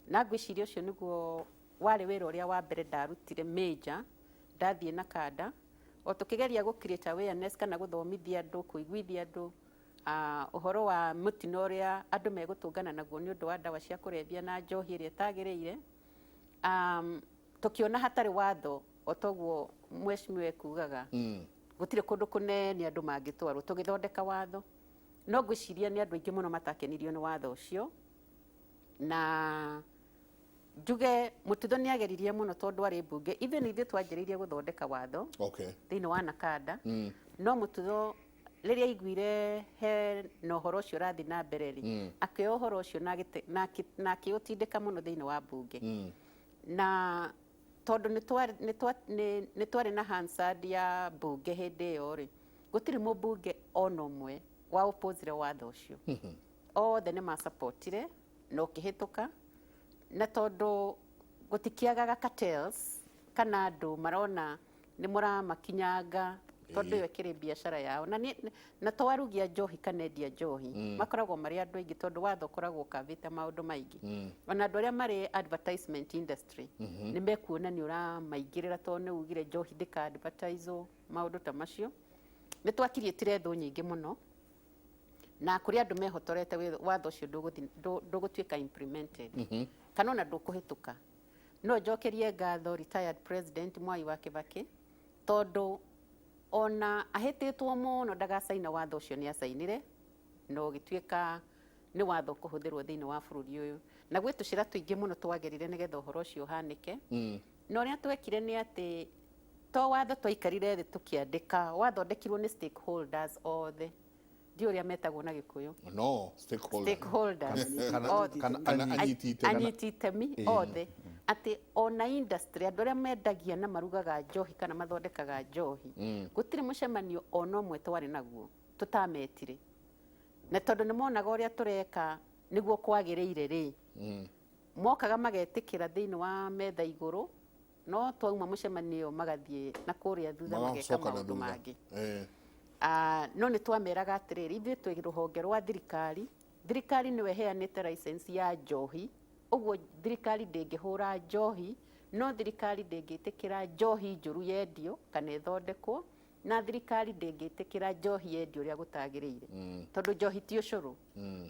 na ngwĩciria ũcio nĩguo warĩ wĩra ũrĩa wa mbere ndarutire major ndathiĩ na kanda, o tũkĩgeria gũ create awareness kana gũthomithia andũ, kũiguithia andũ ũhoro wa mũtino ũrĩa andũ megũtũngana naguo nĩ ũndũ wa ndawa cia kũrebia na njohi ĩrĩa ĩtagĩrĩire. Tũkĩona hatarĩ watho, o toguo mheshimiwa ekugaga, gũtirĩ kũndũ kũnene andũ mangĩtwarwo. Tũgĩthondeka watho, no ngwĩciria nĩ andũ aingĩ mũno matakenirio nĩ watho ũcio na Njuge Mũtitho nĩ ageririe mũno tondũ arĩ mbunge. Ithuĩ nĩ ithuĩ twanjĩrĩirie gũthondeka watho thĩinĩ wa Nakanda. No Mũtitho rĩrĩa aiguire he na ũhoro ũcio ũrathiĩ na mbere rĩ, akĩoya ũhoro ũcio na na akĩũtindĩka mũno thĩinĩ wa mbunge. Na tondũ nĩ twarĩ na Hansard ya mbunge hĩndĩ ĩyo rĩ, gũtirĩ mũmbunge ona ũmwe wa opposire watho ũcio. Othe nĩ ma-supportire na ũkĩhĩtũka. Na tondũ gũtikĩagaga cartels kana andũ marona nĩ mũramakinyanga tondũ ĩyo ĩkĩrĩ biacara yao na, na to arugi a njohi kana endia njohi makoragwo marĩ andũ aingĩ tondũ watho ũkoragwo ũkavĩte maũndũ maingĩ. Ona andũ arĩa marĩ advertisement industry nĩ mekuona nĩ ũramaingĩrĩra tondũ nĩ ugire njohi ndĩka advertise maũndũ ta macio. Nĩ twakiriĩtire thũ nyingĩ mũno na kũrĩ andũ mehotorete watho ũcio ndũgũtuĩka implemented kana ona ndũkũhĩtũka. No njokerie ngatho retired president Mwai wa Kibaki tondũ ona ahĩtĩtwo mũno ndagacaina watho ũcio nĩ acainire na ũgĩtuĩka nĩ watho ũkũhũthĩrwo thĩinĩ wa bũrũri ũyũ. Na gwĩ tũcĩra tũingĩ mũno twagerire nĩgetha ũhoro ũcio ũhanĩke. Na ũrĩa twekire nĩ atĩ to watho twaikarire thĩ tũkĩandĩka, wathondekirwo nĩ stakeholders othe. Ndiũĩ ũrĩa metagwo na Gĩkũyũ. No, stakeholders. Stakeholders. Kana, Othe. kana, Kana anyiti itemi. Anyiti itemi othe. Atĩ ona industry, andũ arĩa mendagia na marugaga njohi kana mathondekaga njohi, gũtirĩ mũcemanio ona ũmwe twarĩ naguo tũtametire. Na tondũ nĩ monaga ũrĩa tũreka nĩguo kwagĩrĩire rĩ, mokaga magetĩkĩra thĩinĩ wa metha igũrũ, no twauma mũcemanio magathiĩ na kũrĩa thutha mageka Magacoka na maũndũ thutha. mangĩ. No nĩ twameraga atĩrĩrĩ, ithuĩ twĩ rũhonge rwa thirikari, thirikari nĩyo ĩheanĩte license ya njohi, ũguo thirikari ndĩngĩhũra njohi, no thirikari ndĩngĩtĩkĩra njohi njũru yendio kana ĩthondekwo, na thirikari ndĩngĩtĩkĩra njohi yendio ũrĩa gũtagĩrĩire. Tondũ njohi ti ũcũrũ,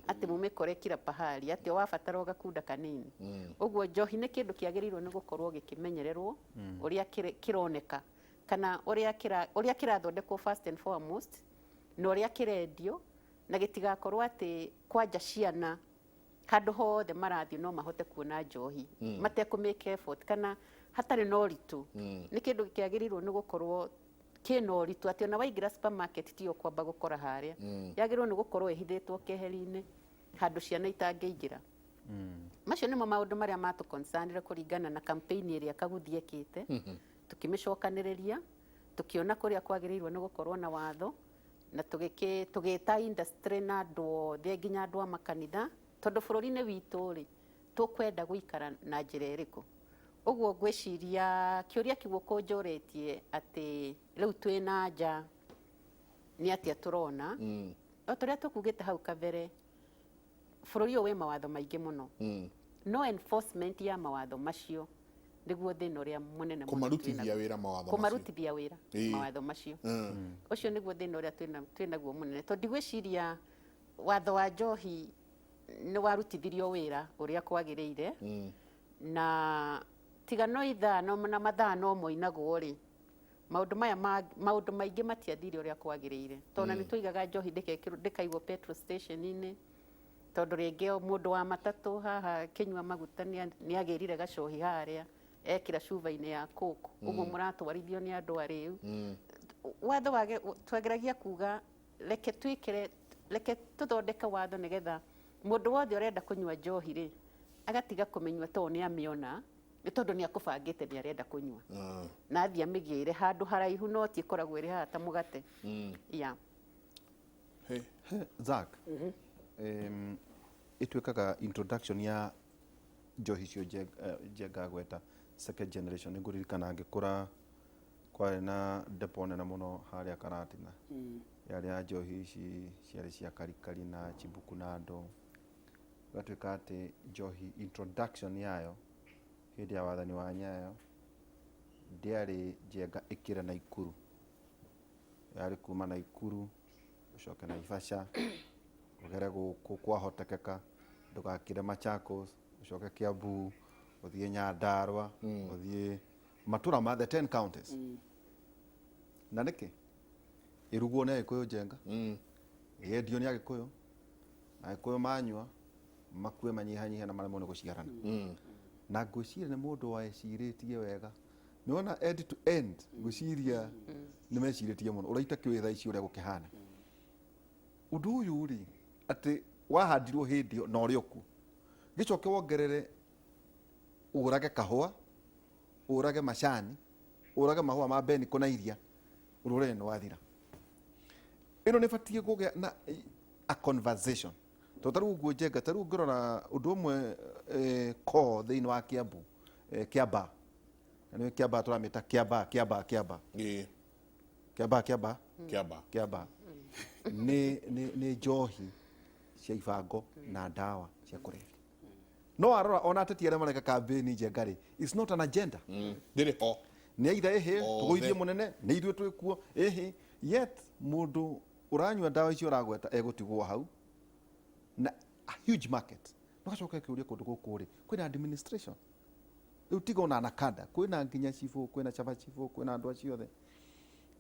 atĩ mũmĩkore kila pahali, atĩ o wabatara ũgakunda kanini. Ũguo njohi nĩ kĩndũ kĩagĩrĩirwo nĩ gũkorwo gĩkĩmenyererwo ũrĩa kĩroneka kana ũrĩa kĩrathondekwo first and foremost, na ũrĩa kĩrendio, na gĩtigakorwo atĩ kwanja ciana handũ hothe marathiĩ no mahote kuona njohi matekũ make effort kana hatarĩ na ũritũ. Nĩ kĩndũ kĩagĩrĩirwo nĩ gũkorwo kĩna ũritũ atĩ ona waingĩra supermarket tiyo kwamba gũkora harĩa. Yagĩrĩirwo nĩ gũkorwo ĩhithĩtwo keheri-inĩ handũ ciana itangĩingĩra. Macio nĩmo maũndũ marĩa matũ-concernire kũringana na campaign ĩrĩa Kaguthi ekĩte. Tũkĩmĩcokanĩrĩria, tũkĩona kũrĩa kwagĩrĩirwo nĩ gũkorwo na watho, na tũgĩta industry na andũ othe nginya andũ a makanitha, tondũ bũrũri-inĩ witũ rĩ, tũkwenda gũikara na njĩra ĩrĩkũ. Ũguo ngwĩciria kĩũria kĩu ũkũnjũrĩtie atĩ rĩu twĩna nja nĩ atĩa tũrona, o ta ũrĩa tũkugĩte hau kabere, bũrũri ũyũ wĩ mawatho maingĩ mũno. No enforcement ya mawatho macio nĩguo thĩna ũrĩa mũnene mũno Kũmarutithia twĩnaguo. wĩra mawatho macio. Kũmarutithia wĩra mawatho macio. Ũcio nĩguo thĩna ũrĩa twĩnaguo mũnene. Tondũ ndigwĩciria watho wa njohi nĩ warutithirio wĩra ũrĩa kwagĩrĩire. Na tiga no ithaa na mathaa no moinagwo rĩ, maũndũ maya maũndũ maingĩ matiathire ũrĩa kwagĩrĩire. Tondũ nĩ tũigaga njohi ndĩkaigwo petrol station-inĩ, tondũ rĩngĩ mũndũ wa matatũ haha akĩnyua maguta nĩ agĩrire gacohi harĩa, ekĩra cuba-inĩ ya coke, ũguo mũratwarithio nĩ andũ arĩu. Watho twageragia kuga reke twĩkĩre, reke tũthondeke watho nĩgetha mũndũ wothe ũrenda kũnyua njohi rĩ, agatiga kũmĩnyua tondũ nĩ amĩona, nĩ tondũ nĩ akũbangĩte nĩ arenda kũnyua. Na athiĩ amĩgĩre handũ haraihu no ti ĩkoragwo ĩrĩ haha ta mũgate. Yeah. Hey. Hey, Zack, ĩtuĩkaga introduction ya njohi icio Njenga gweta second generation. Nĩ ngũririkana ngĩkũra kwarĩ na depo nene mũno harĩa Karatina. Yarĩ ya njohi ici ciarĩ cia karikari na chibuku na andũ. Gũgatuĩka atĩ njohi introduction yayo hĩndĩ ya wathani wa Nyayo ndĩarĩ Njenga ĩkĩra Naikuru. Yarĩ kuma Naikuru ũcoke Naivasha ũgere gũkũ kwahotekeka ndũgakĩre Machakos ũcoke Kiambu ũthiĩ Nyandarua ũthiĩ matũra ma the 10 counties. Na nĩkĩ ĩrugwo nĩ Agĩkũyũ Njenga, ĩendio nĩ Agĩkũyũ, Agĩkũyũ manyua makue manyihanyihe na maremwo nĩ gũciarana. Na ngwĩciria nĩ mũndũ wecirĩtie wega. Nĩwona end to end, ngwĩciria nĩ mecirĩtie mũno. Ũrĩa itakĩũĩ thaa ici ũrĩa gũkĩhana. Ũndũ ũyũ rĩ, atĩ wahandirwo hĩndĩ ĩyo na ũrĩ o kuo. Gĩcoke wongerere ũrage kahũa, ũrage macani, ũrage mahũa ma beniko na iria, rũrĩrĩ nĩ wathira. Ĩno nĩ ĩbatiĩ kũgĩa na a conversation. Tondũ ta rĩu ũguo Njenga, ta rĩu ũngĩrora ũndũ ũmwe core thĩinĩ wa Kiambu, Kiambaa, na nĩyo Kiambaa tũramĩta Kiambaa, Kiambaa, Kiambaa. Kiambaa, Kiambaa. Kiambaa. Kiambaa. Nĩ njohi cia ibango na ndawa cia kũrebia. No warora ona ateti arĩa mareka kambĩni Njenga rĩ, it's not an agenda. Ndĩrĩ ho. Nĩ either ĩhĩ, Othe. tũgũithie mũnene, nĩ ithuĩ twĩ kuo, ĩhĩ. Yet mũndũ ũranyua ndawa icio ũragweta egũtigwo hau na a huge market. Ũgacoka ũkĩũria kũndũ gũkũ rĩ, kwĩna administration. Rĩu tiga ona NACADA, kwĩna nginya cibũ, kwĩna chaba cibũ, kwĩna andũ acio othe.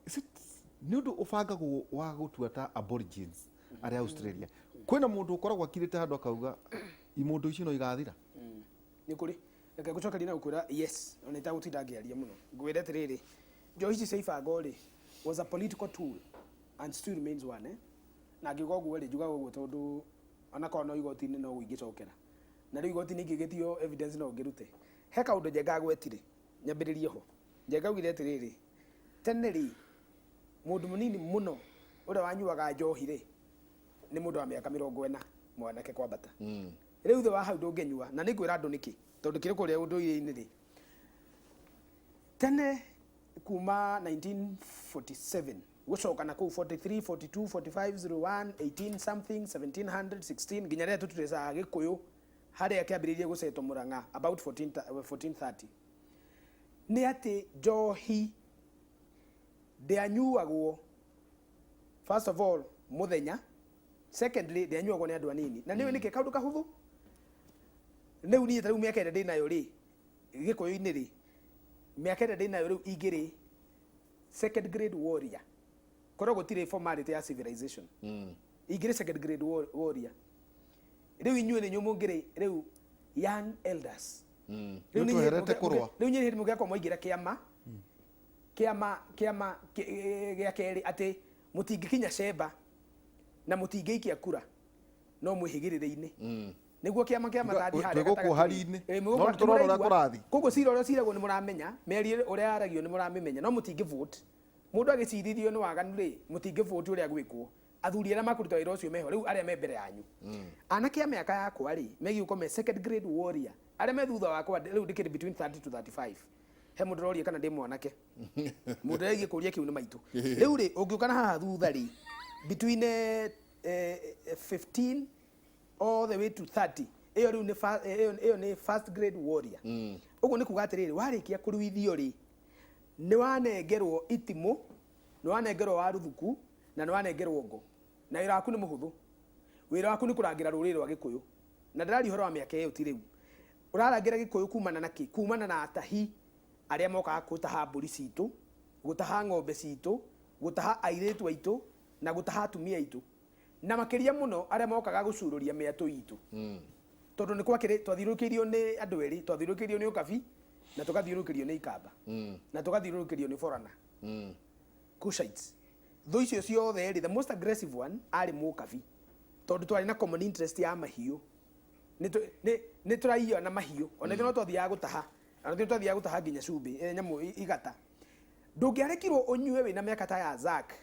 Is it nĩ ũndũ ũbangagwo wa gũtua ta aborigines arĩa Australia? Kwĩna mũndũ ũkoragwo akirĩte handũ akauga imũndũ ici no igathira? Nĩ kũrĩ. Reke ngũcokerie na gũkwĩra yes, ona itagũtinda ngĩaria mũno. Ngwĩre atĩrĩrĩ, njohi ici cia ibango rĩ, was a political tool and still remains one, eh? Na ngiuga ũguo rĩ, njugaga ũguo tondũ onakorwo no igoti-inĩ no ingĩcokera. Na rĩu igoti-inĩ ingĩgĩtio evidence no ngĩrute. He kaũndũ Njenga agwetire, nyambĩrĩrie ho. Njenga augire atĩrĩrĩ, tene rĩ, mũndũ mũnini mũno ũrĩa wanyuaga njohi rĩ, nĩ mũndũ wa mĩaka 40 mwanake kwambata. Rĩu thĩ wa hau ndũngĩnyua, na nĩngwĩra andũ nĩkĩ, tondũ kĩrĩ kũrĩa ũndũire-inĩ rĩ. Tene kuma 1947 gũcoka na kũu 43, 42, 45, 01, 18 something, 1700, 16 nginya rĩrĩa tũturecaga Gĩkũyũ harĩa kĩambĩrĩirie gũcetwo Mũrang'a about 1430. Nĩ atĩ njohi ndĩanyuagwo first of all mũthenya, secondly ndĩanyuagwo nĩ andũ anini. Na nĩũĩ nĩkĩ kaũndũ kahũthũ? Rĩu niĩ ta rĩu mĩaka ĩrĩa ndĩnayo rĩ, Gĩkũyũ-inĩ rĩ, mĩaka ĩrĩa ndĩnayo rĩu ingĩrĩ second grade warrior. Korwo gũtirĩ formality ya civilization. Ingĩrĩ second grade warrior. Rĩu inyuĩ nĩ inyuĩ mũngĩrĩ rĩu young elders. Rĩu nĩ inyuĩ Nĩtweherete kũrũa. Rĩu inyuĩ hĩndĩ mũngĩakorwo mwaingĩra kĩama, kĩama, kĩama gĩa kerĩ atĩ mũtingĩkinya cemba na mũtingĩikia kura no mwĩhĩgĩrĩre-inĩ. Nĩguo kĩama kĩa matandi harĩa Twĩ gũkũ gatagatĩ. hari-inĩ. Mwĩ No gũkũ nĩ tũrona ũrĩa nĩmũraigua. kũrathiĩ. Koguo cira ũrĩa ũciragwo nĩ mũramenya, mĩario ũrĩa yaragio nĩ mũramĩmenya, no mũtingĩ vote. Mũndũ agĩcirithio nĩ waganu rĩ, mũtingĩ vote ũrĩa gwĩkwo. Athuri arĩa makũruta wĩra ũcio meho, rĩu arĩa me mbere yanyu. Anake a mĩaka yakwa rĩ, megiĩ gũkorwo me second grade warrior. Arĩa me thutha wakwa rĩu ndĩkĩrĩ between 30 to 35. He mũndũ ũroria kana ndĩ mwanake. Mũndũ ũrĩa kũria kĩu nĩ maitũ. Rĩu rĩ, ũngĩũka na haha thutha rĩ, between 15 all the way to 30, ĩyo rĩu nĩ ĩyo nĩ first grade warrior. Ũguo nĩ kuga atĩrĩrĩ, warĩkia kũruithio rĩ, nĩ wanengerwo itimũ, nĩ wanengerwo waruthuku, na nĩ wanengerwo ngo. Na wĩra waku nĩ mũhũthũ. Wĩra waku nĩ kũrangĩra rũrĩrĩ rwa Gĩkũyũ. Na ndĩraria ũhoro wa mĩaka ĩyo ti rĩu. Ũrarangĩra Gĩkũyũ kumana na kĩ? Kumana na atahi arĩa mokaga gũtaha mbũri citũ, gũtaha ng'ombe citũ, gũtaha airĩtu aitũ, na gũtaha atumia aitũ. Na makĩria mũno arĩa mokaga gũcurũria mĩatũ itũ. Tondũ nĩ gwakĩrĩ, twathiũrũrũkĩirio nĩ andũ erĩ, twathiũrũrũkĩirio nĩ Ũkabi, na tũgathiũrũrũkĩrio nĩ Ikamba. Na tũgathiũrũrũkĩrio nĩ Borana. Cushites. Thũ icio ciothe rĩ, the most aggressive one arĩ Mũkabi. Tondũ twarĩ na common interest ya mahiũ. Nĩ tũraiywo na mahiũ. Ona ithuĩ no twathiaga gũtaha. Ona ithuĩ twathiaga gũtaha nginya cumbĩ, nyamũ igata. Ndũngĩarekirwo ũnyue wĩna mĩaka ta ya Zack.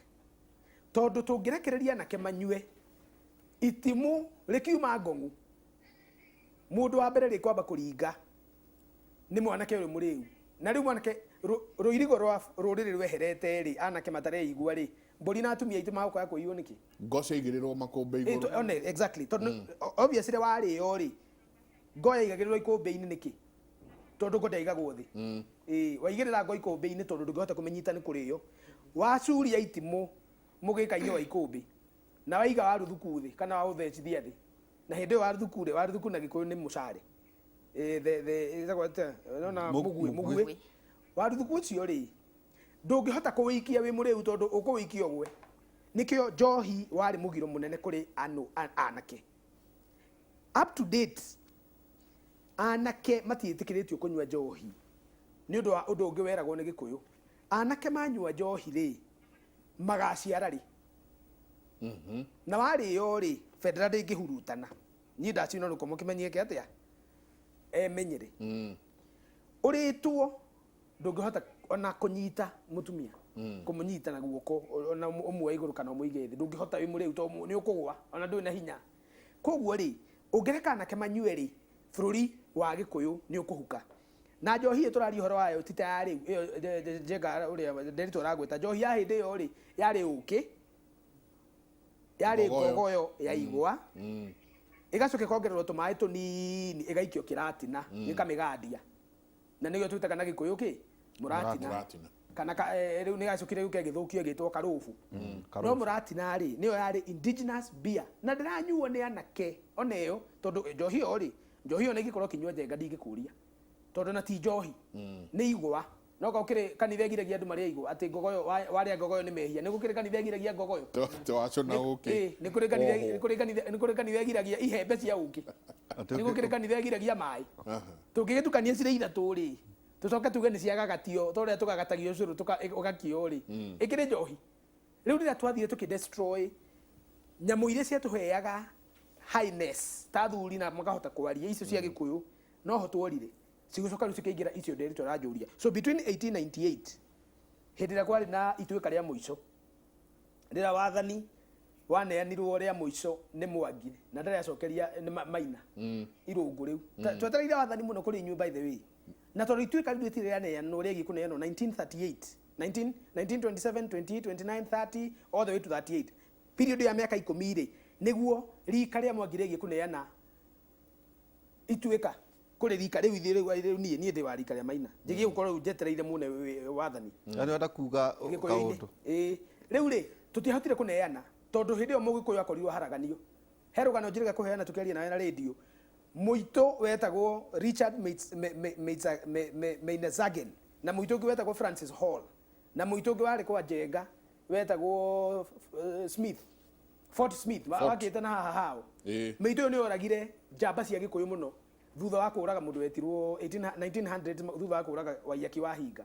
Tondũ tũngĩrekereria anake manyue, itimũ rĩkiuma ngong'u, mũndũ wa mbere rĩkwamba kũringa nĩ mwanake ũyũ mũrĩu. Na rĩu mwanake, rũirigo rwa rũrĩrĩ rweherete rĩ, anake matareigua rĩ, mbũri na atumia aitũ magũkaga kũiywo nĩkĩ? Ngo ciaigĩrĩrwo makũmbĩ igũrũ. One, exactly. Tondũ obviously warĩo rĩ, ngo yaigagĩrĩrwo ikũmbĩ-inĩ nĩkĩ? Tondũ ngo ndĩaigagwo thĩ. Waigĩrĩra ngo ikũmbĩ-inĩ tondũ ndũngĩhota kũmĩnyita nĩ kũrĩo. Wacuria itimũ mũgĩka-inĩ wa ikũmbĩ, na waiga waruthuku thĩ kana waũthecithia thĩ. Na hĩndĩ ĩyo waruthuku rĩ, waruthuku na Gĩkũyũ nĩ mũcare. The, ĩtagwo atĩa? Nona mũguĩ, Mũguĩ. mũguĩ. Waruthuku ũcio rĩ, ndũngĩhota kũwĩikia wĩ mũrĩu tondũ ũkũwĩikia ũgwe. Nĩkĩo njohi warĩ mũgiro mũnene kũrĩ anake. Up to date, Anake matiĩtĩkĩrĩtio kũnyua njohi nĩ ũndũ wa ũndũ ũngĩ weragwo nĩ Gĩkũyũ. Anake manyua njohi rĩ, magaciara rĩ? Na warĩo rĩ, bendera ndĩngĩhurutana. Niĩ ndacinwo rũko mũkĩmenyeke atĩa? Emenyere. Ũrĩtwo ndũngĩhota ona kũnyita mũtumia, kũmũnyita na guoko ona ũmuoe igũrũ kana ũmũige thĩ, ndũngĩhota wĩ mũrĩu tondũ nĩ ũkũgwa ona ndũrĩ na hinya. Koguo rĩ, ũngĩreka anake manyue rĩ, bũrũri wa Gĩkũyũ nĩ ũkũhuka. Na njohi ĩyo tũraria ũhoro wayo ti ta ya rĩu, ĩyo Njenga ũrĩa Nderitu aragweta, njohi ya hĩndĩ ĩyo rĩ, yarĩ ũkĩ, yarĩ Ngogoyo. ngogoyo ya igwa, ĩgacoka ĩkongererwo tũmaĩ tũnini, ĩgaikio kĩratina, gĩkamĩgandia. Na nĩkĩo twĩtaga na Gĩkũyũ kĩ? Mũratina. Mũratina. Kana ka, rĩu nĩ gacokire gĩũka ĩgĩthũkio ĩgĩtwo karũbu. No Karũbu. mũratina rĩ, nĩyo yarĩ indigenous beer. Na ndĩranyuo nĩ anake ona ĩyo, tondũ njohi ĩyo rĩ, njohi ĩyo na ingĩkorwo ũkĩnyua Njenga ndingĩkũria. Tondũ na ti njohi, nĩ igwa. No korwo ũkĩrĩ kanitha ĩgiragia andũ marĩe igwa, atĩ ngogoyo, warĩa ngogoyo nĩ mehia. Nĩ gũkĩrĩ kanitha ĩgiragia ngogoyo? Twacũna ũkĩ. Ĩ, nĩ kũrĩ kanitha, nĩ kũrĩ kanitha, nĩ kũrĩ kanitha ĩgiragia ihembe cia ũkĩ. Atĩ Nĩ gũkĩrĩ kanitha ĩgiragia maĩ. Tũngĩgĩtukania cirĩ ithatũ rĩ, tũcoke tuge nĩ ciagagatio, ta ũrĩa tũgagatagio ũcũrũ ũgakio rĩ, ĩkĩrĩ njohi. Rĩu rĩrĩa twathire tũkĩ destroy nyamũ iria ciatũheaga highness ta athuri na makahota kwaria icio cia Gĩkũyũ, noho tuorire. Cigĩcoka rĩu cikĩingĩra icio Nderitu aranjũria. So between 1898 hĩndĩ ĩrĩa kwarĩ na ituĩka rĩa mũico, rĩrĩa wathani waneanirwo rĩa mũico nĩ Mwangi na ndarĩ acokeria nĩ Maina Irũngũ rĩu. Twetereire wathani mũno kũrĩ inyuĩ by the way. Na tondũ ituĩka rĩu rĩtirĩ rĩaneanwo rĩgiĩ kũneanwo 1938, 1927, 28, 29, 30, all the way to 38. Period ya mĩaka ikũmi rĩ, nĩguo rika rĩa Mwangi rĩgiĩ kũneana ituĩka kũrĩ rika rĩu ithuĩ rĩu rĩu niĩ niĩ ndĩ wa rika rĩa Maina. Njĩgiĩ gũkorwo rĩu njetereire muone wathani. Yani wenda kuga Gĩkũyũ-inĩ. kaũndũ. Ĩĩ. Rĩu rĩ, tũtiahotire kũneana tondũ hĩndĩ ĩyo Mũgĩkũyũ akorirwo haraganio. He rũgano njĩrĩga kũheana tũkĩaria nawe na rĩndiũ. Mũitũ wetagwo Richard Meinezagen na mũitũ ũngĩ wetagwo Francis Hall na mũitũ ũngĩ warĩ kwa Njenga wetagwo Smith. Fort Smith, wakĩte na haha hao. Mĩitũ ĩyo nĩ yoragire njamba cia Gĩkũyũ mũno thutha wa kũraga mũndũ wetirwo 1900 thutha wa kũraga Waiyaki wa Hinga.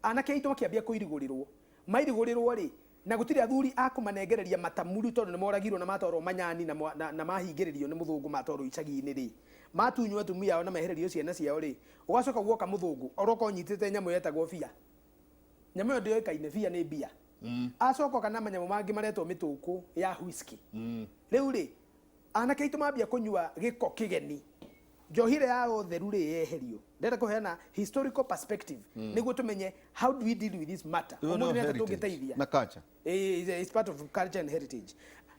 Anake aitũ makĩambia kũirigũrĩrwo. Mairigũrĩrwo rĩ, na gũtirĩ athuri a kũmanengereria matamuru tondũ nĩ moragirwo na matwarwo manyani na, na, na mahingĩrĩrio nĩ mũthũngũ matwarwo icagi-inĩ rĩ, matunywo atumia ao na mehererio ciana ciao rĩ, ũgacoka guoka mũthũngũ oroka ũnyitĩte nyamũ yetagwo bia. Nyamũ ĩyo ndĩoĩkaine, bia nĩ mbia. Acoka oka na manyamũ mangĩ maretwo mĩtũkũ ya whisky. Rĩu rĩ, anake aitũ mambia kũnyua gĩko kĩgeni. Njohi ĩrĩa ya ũtheru rĩ yeherio. Ndĩrenda kũheana historical perspective nĩguo tũmenye how do we deal with this matter. Ĩyo Ũmũthĩ nĩyo nĩ atĩa heritage tũngĩteithia. na culture. It's part of culture and heritage.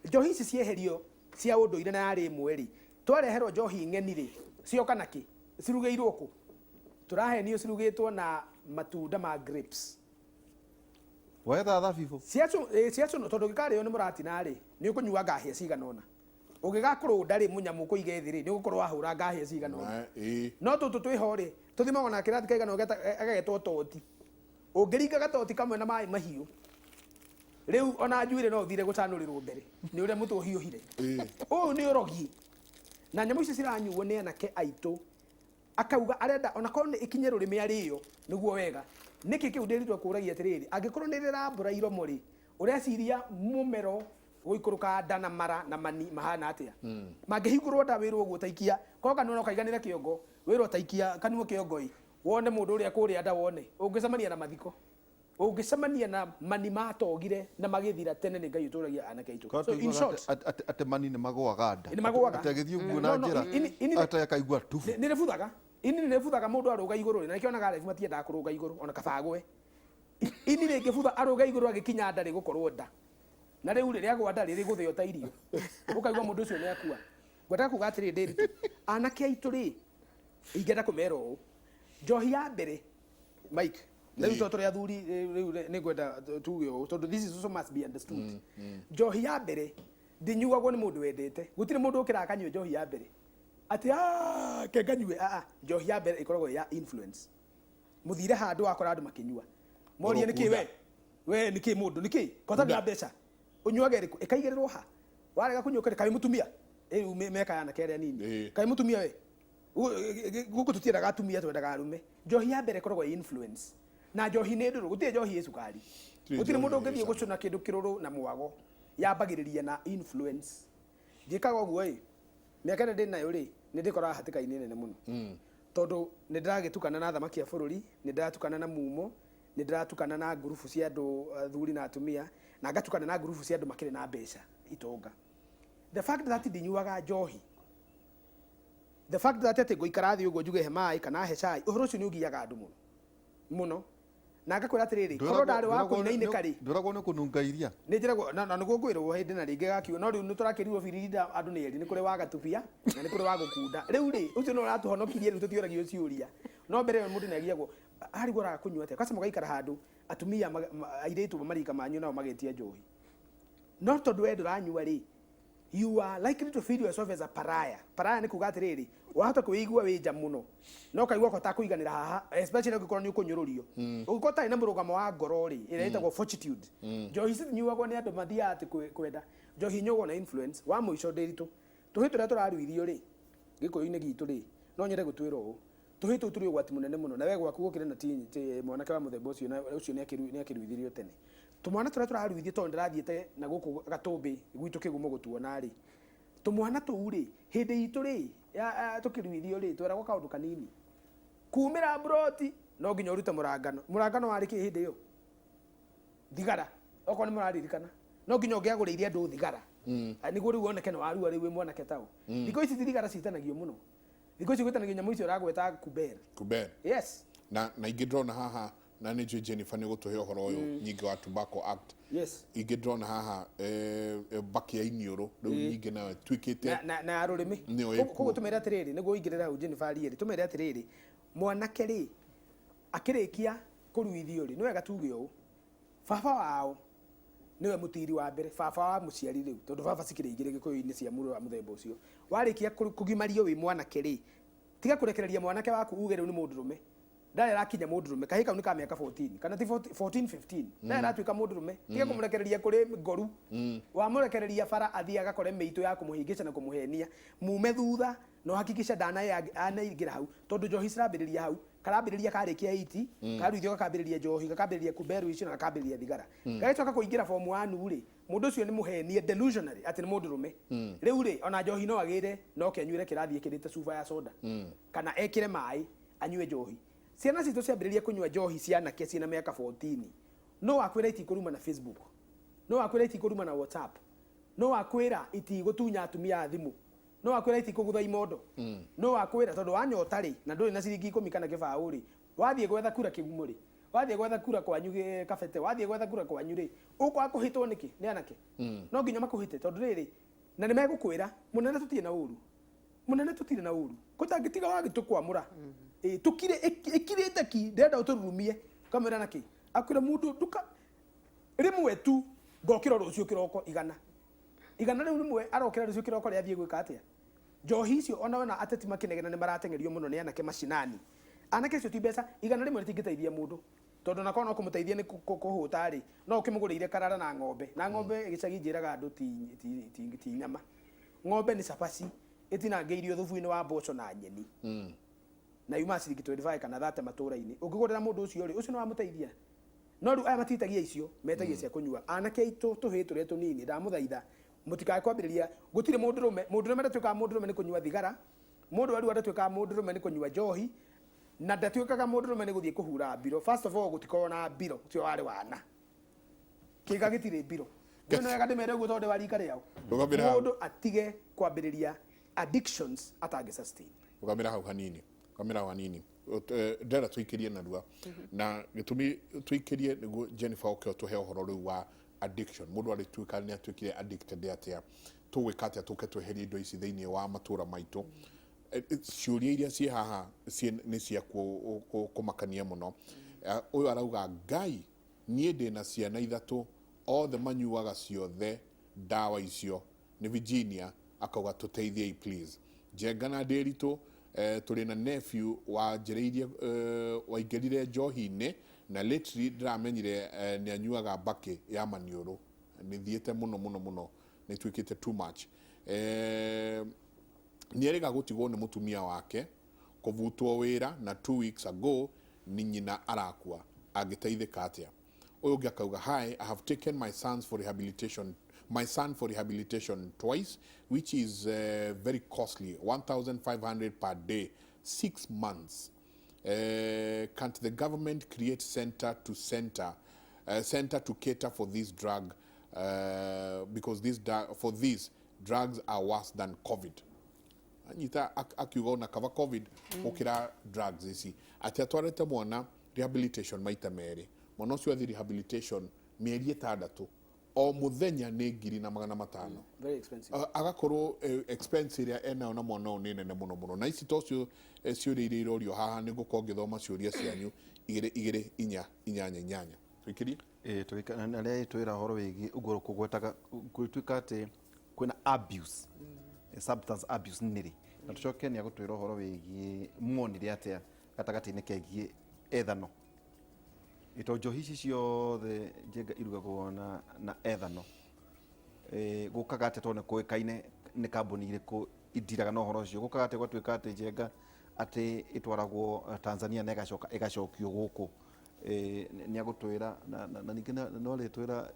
Njohi ici cieherio cia ũndũire na yarĩ ĩmwe rĩ, twareherwo njohi ng'eni rĩ, cioka na kĩ? Cirugĩirwo kũ? Tũrahenio cirugĩtwo na matunda ma grapes. Wetha thabibũ. Ciacũnwo tondũ ũngĩkarĩo nĩ mũratina rĩ, nĩ ũkũnyua ngahĩa cigana ũna. Ũngĩgakũrũnda rĩ, mũnyamũ ũkũige thĩ rĩ, nĩ ũgũkorwo wahũra ngahĩa cigana ũna. No tũtũ twĩho rĩ, tũthimagwo na kĩrathi kaigana ũna gagetwo toti. Ũngĩringa gatoti kamwe na maĩ mahiũ, rĩu ona njuĩrĩ no ũthire gũcanũrĩrwo mbere nĩ ũrĩa mũtwe ũhiũhire. Ũyũ nĩ ũrogi. Na nyamũ icio ciranyuo nĩ anake aitũ. Akauga arenda ona korwo nĩ ĩkinye rũrĩmĩ arĩo nĩguo wega. Nĩkĩ kĩu Nderitu akũragia atĩrĩrĩ, angĩkorwo nĩ rĩrambũra iromo rĩ, ũreciria mũmero gũikũrũka nda na mara na mani mahana atĩa? Mangĩhingũrwo nda wĩrwo ũguo taikia, korwo kanua no kaiganĩre kĩongo, wĩrwo taikia kanua kĩongo ĩ, wone mũndũ ũrĩa kũrĩa nda wone, ũngĩcemania na mathiko. Ũngĩcemania na mani matogire na magĩthira tene nĩ Ngai ũtũragia anake aitũ. So in short, Atĩ mani nĩ magũaga nda. Nĩ magũaga. Atĩ agĩthiĩ ũguo No, na no, njĩra, ini atĩ akaigua tubu. Nĩ rĩbuthaga. Ini nĩ rĩbuthaga mũndũ arũga igũrũ rĩ, na nĩkĩo onaga arebi matiendaga kũrũga igũrũ ona kaba agwe. Ini rĩngĩbutha arũge igũrũ agĩkinya nda rĩgũkorwo nda. Na rĩu rĩ, rĩagwa nda rĩ, rĩgũthĩo ta irio. Ũkaigua mũndũ ũcio nĩ akua. Ngwendaga kuga atĩrĩ Nderitu, anake aitũ rĩ, ingĩenda kũmera ũũ. Njohi ya mbere, Mike, rĩu tondũ tũrĩ athuri, rĩu nĩ ngwenda tuge ũũ, tondũ this is also must be understood. Njohi ya mbere ndĩnyuagwo nĩ mũndũ wendete. Gũtirĩ mũndũ ũkĩraga akanyua njohi ya mbere. Atĩ, ke nganyue, njohi ya mbere ĩkoragwo ĩ ya influence. Mũthire handũ wakora andũ makĩnyua. Morie nĩkĩ we? We nĩkĩ mũndũ? Nĩkĩ? Ko ũtarĩ na mbeca? Ũnyuaga ĩrĩkũ? Ĩkaigĩrĩrwo ha? Warega kũnyua ũkerwo kaĩ mũtumia? Rĩu meka ya anake arĩa anini. Kaĩ mũtumia we? Gũkũ tũtiendaga atumia, twendaga arũme. Njohi ya mbere ĩkoragwo ĩ influence, na njohi nĩ ndũrũ, gũtirĩ njohi ĩ cukari. Gũtirĩ Gũtirĩ mũndũ njohi ĩ ũngĩthiĩ cama. Gũcũna kĩndũ kĩrũrũ na mwago, yambagĩrĩria na influence. Njĩkaga ũguo ĩ, mĩaka ĩrĩa ndĩ nayo rĩ, nĩ ndĩkoraga hatĩka-inĩ nene mũno, tondũ nĩ ndĩragĩtukana na athamaki a bũrũri, nĩ ndĩratukana na mumo, nĩ ndĩratukana na ngurubu cia andũ athuri na atumia, na ngatukana na ngurubu cia andũ makĩrĩ na mbeca, itonga. The fact that ndinyuaga njohi, the fact that atĩ ngũikara thĩ ũguo njuge he maĩ kana he cai, ũhoro ũcio nĩ ũgiaga andũ mũno mũno, na ngakwĩra atĩrĩrĩ, korwo ndarĩ wa kũinainĩka rĩ. Ndwĩragwo nĩ kũnunga iria. Nĩ njĩragwo na nĩguo ngwĩrwo hĩndĩ na rĩngĩ gakiuga, no rĩu nĩ tũrakĩrirwo birinda andũ nĩ erĩ, nĩ kũrĩ wa gatubia na nĩ kũrĩ wa gũkunda. Rĩu rĩ, ũcio no ũratũhonokirie, rĩu tũtiũragio ciũria, no mbere ĩyo mũndũ nĩ agiagwo arigwo araga kũnyua atĩa, ũgacoka mũgaikara handũ atumia airĩtu marika manyu nao magetia njohi, no tondũ we ndũranyua rĩ, you are likely to feel yourself as a pariah. Pariah nĩ kuga atĩrĩrĩ, wahota kwĩigua wĩ nja mũno no kaigua ko takũiganĩra haha, especially ũngĩkorwo nĩ ũkũnyũrũrio, ũngĩkorwo ũtarĩ na mũrũgamo wa ngoro rĩ, ĩrĩa ĩtagwo fortitude. Njohi citinyuagwo nĩ andũ mathiaga atĩ kwenda njohi, inyuagwo na influence. Wa mũico, ndĩritũ, tũhĩ tũrĩa tũraruithio rĩ, gĩkũyũ-inĩ gitũ rĩ, no nyende gũtwĩra ũũ, tũhĩ tũu tũrĩ ũgwati mũnene mũno. Na we gwaku gũkĩrĩ na mwanake wa mũthemba ũcio, na ũcio nĩ akĩruithirio tene. Tũmwana tũrĩa tũraruithio, tondũ ndĩrathiĩte na gũkũ Gatũmbĩ gwitũ Kĩgumo gũtuona rĩ, tũmwana tũu rĩ, hĩndĩ itũ rĩ tũkĩruithio rĩ, tweragwo kaũndũ kanini, kumĩra mburoti no nginya ũrute mũrangano. Mũrangano warĩ kĩ hĩndĩ ĩyo? Thigara. Okorwo nĩ mũraririkana, no nginya ũngĩagũrĩire andũ thigara. Nĩguo rĩu woneke nĩ warua rĩu wĩ mwanake tao. Thikũ ici ti thigara citanagio mũno, thikũ ici gwĩtanagio nyamũ icio ũragweta, kuber. Kuber. Yes. Na ingĩ ndĩrona haha, na nĩ njũĩ Jennifer nĩ gũtũhe ũhoro ũyũ nyingĩ wa Tobacco Act. Ingĩ ndĩrona haha, mbakĩ ya iniũrũ rĩu nyingĩ nayo ĩtuĩkĩte na ya rũrĩmĩ. Nĩyo Koguo ĩkuo. Koguo tũmere atĩrĩrĩ, nĩguo ũingĩrĩre hau Jennifer rĩ, tũmere atĩrĩrĩ, mwanake rĩ, akĩrĩkia kũruithio rĩ, nĩ wega tuge ũũ, baba wao nĩwe mũtiri wa mbere, baba wa mũciari rĩu, tondũ baba cikĩrĩ igĩrĩ gĩkũyũ-inĩ cia mũndũ wa mũthemba ũcio. Warĩkia kũgimario wĩ mwanake rĩ, tiga kũrekereria mwanake waku uge rĩu nĩ mũndũrũme. Ndarĩ arakinya mũndũrũme, kahĩ kau nĩ ka mĩaka 14 kana ti 14, 15, ndarĩ aratuĩka mũndũrũme. Tiga kũmũrekereria kũrĩ ngoru. Wamũrekereria bara, athiĩ agakore mĩitũ ya kũmũhĩngĩca na kũmũhenia, mume thutha na ũhakikisha ndanaingĩra hau, tondũ njohi cirambĩrĩria hau. Karambĩrĩria karĩkia 8, karuithio, gakambĩrĩria njohi, gakambĩrĩria kumberu icio, na gakambĩrĩria thigara. Gagĩcoka kũingĩra form 1 rĩ, mũndũ ũcio nĩ mũhenie, delusionary, atĩ nĩ mũndũrũme rĩu rĩ. Ona njohi no agĩre, no ke anyuĩre kĩrathi ĩkĩrĩte cuba ya soda kana ekĩre maĩ anyue njohi. Ciana citũ ciambĩrĩria kũnyua njohi cianake ciĩna mĩaka 14, no wakwĩra itikũruma na Facebook, no wakwĩra itikũruma na WhatsApp, no wakwĩra itigũtunya atumia a thimũ, no wakwĩra itikũgutha imondo, no wakwĩra tondũ wanyota rĩ, na ndũrĩ na ciringi 10 kana 20 rĩ, wathiĩ gwetha kura Kĩgumo rĩ, wathiĩ gwetha kura kwanyu Kabete, wathiĩ gwetha kura kwanyu rĩ, ũkwaga kũhĩtwo nĩkĩ nĩ anake? No nginya makũhĩte, tondũ rĩrĩ, na nĩ megũkwĩra, "Mũnene, tũtirĩ na ũru, mũnene, tũtirĩ na ũru, kũtangĩtiga wagĩtũkwamũra." Ĩ, tũkire ĩkirĩte ki, ndĩrenda ũtũrurumie. Ũkamwĩra nakĩ? Akwĩra mũndũ nduka rĩmwe tu, ngokĩra rũciũ kĩroko igana igana rĩu rĩmwe arokĩra rũciũ kĩroko rĩathiĩ gwĩka atĩa? Njohi icio ona wona ateti makĩnegena nĩ marateng'erio mũno nĩ anake macinani. Anake acio ti mbeca, 100 rĩtingĩteithia mũndũ, tondũ onakorwo no kũmũteithia nĩ kũhũta rĩ, no ũkĩmũgũrĩire karara na ng'ombe. Na ng'ombe gĩcagi, njĩraga andũ, ti nyama. Ng'ombe nĩ cabaci ĩtinangĩirio thubu-inĩ wa mboco na nyeni, na yumaga ciringi 25 kana 30 matũra-inĩ. Ũngĩgũrĩra mũndũ ũcio rĩ, ũcio nĩ wamũteithia. No rĩu aya matitagia icio, metagia cia kũnyua. Anake aitũ, tũhĩĩ tũrĩa tũnini, ndamũthaitha mũtikae kwambĩrĩria. Gũtirĩ mũndũrũme. Mũndũrũme ndatuĩkaga mũndũrũme nĩ kũnyua thigara, mũndũ arua ndatuĩkaga mũndũrũme nĩ kũnyua njohi, na ndatuĩkaga mũndũrũme nĩ gũthiĩ kũhura mbiro. First of all, gũtikoragwo na mbiro, ũcio warĩ wana kĩga, gĩtirĩ mbiro. Nĩ wega ndĩmere ũguo tondũ ndĩ wa rika rĩao. Rũgamĩra hau. Mũndũ atige kwambĩrĩria addictions atangĩ sustain. Rũgamĩra hau hanini, rũgamĩra hau hanini. Ndĩrenda tũikĩrie narua, na gĩtũmi tũikĩrie nĩguo Jennifer oke ũtũhe ũhoro rĩu wa addiction. Mũndũ arĩtuĩka nĩ atuĩkire addicted atĩa? Tũgwĩka atĩa tũke tweherie indo ici thĩinĩ wa matũra maitũ? Ciũria iria ciĩ haha nĩ cia kũmakania mũno. Ũyũ arauga, "Ngai, niĩ ndĩna ciana ithatũ, othe manyuaga ciothe ndawa icio." Nĩ Virginia, akauga, "Tũteithiei please, Njenga na Ndĩritũ. Tũrĩ na nephew wanjĩrĩirie, waingĩrire njohi-inĩ, na lately ndĩramenyire nĩ anyuaga mbakĩ ya maniũrũ. Nĩ thiĩte mũno mũno mũno, nĩ tuĩkĩte too much. Nĩ erĩga gũtigwo nĩ mũtumia wake." Kũbutwo wĩra na 2 weeks ago ni nyina arakua, angĩteithĩka atĩa? Ũyũ ũngĩ akauga, "Hi, I have taken my son for rehabilitation twice, which is very costly, 1500 per day, 6 months. Can't the government create center to cater for this drug, because for these drugs are worse than COVID?" Anyita akiuga ona kaba COVID gukira drugs ici, ati atwarite mwana rehabilitation maita merĩ. Mwana ũcio athi rehabilitation mĩeri 6, o mũthenya nĩ 1500. Very expensive. Agakorwo expense ĩrĩa enayo na mwana ũyũ nĩ nene mũno mũno. Na ici to cio ciũria iria irorio haha. Nĩ ngũkorwo ngĩthoma ciũria cianyu 2 2 4 8 8. Tũikĩrie. Ĩĩ, na rĩa twĩra ũhoro wĩgiĩ ũguo kũgwetaga gũtuĩka atĩ kwĩna abuse, substance abuse nĩrĩ, na tũcoke nĩ agũtwĩra ũhoro wĩgiĩ muonire atĩa gatagatĩ-inĩ kegiĩ ethano ito njohi ici ciothe njenga irugagwo na ethano. Gũkaga atĩa, tondũ nĩ kũĩkaine nĩ kambuni irĩkũ indiraga na ũhoro ũcio? Gũkaga atĩa gwatuĩka atĩ njenga atĩ ĩtwaragwo Tanzania na ĩgacoka ĩgacokio gũkũ? Nĩ agũtwĩra na ningĩ no rĩtwĩra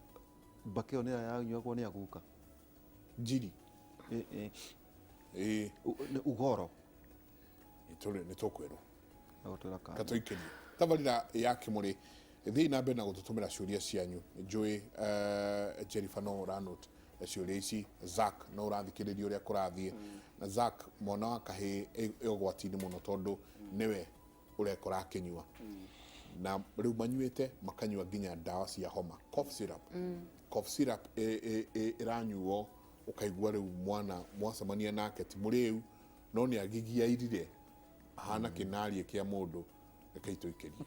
mbakĩ ĩyo nĩyo yanyuagwo nĩ aguka. Njiri. Ĩĩ. Nĩ ugoro. Nĩ tũkwĩrwo. Agũtwĩra kana. Katũikĩrie tabarĩra ya Kĩmũrĩ. Thiĩ na mbere na gũtũtũmĩra ciũria cianyu. Njũĩ Jennifer no ũranote ciũria ici, Zack no ũrathikĩrĩria ũrĩa kũrathiĩ. Na Zack, mwana wa kahĩĩ ĩ ũgwati-inĩ mũno tondũ nĩwe ũrekora akĩnyua, na rĩu manyuĩte makanyua nginya ndawa cia homa, cough syrup. Cough syrup ĩranyuo, ũkaigua rĩu mwana mwacemania nake ti mũrĩu, no nĩ agigiairire ahana kĩnarie kĩa mũndũ. Rekei tũikĩrie.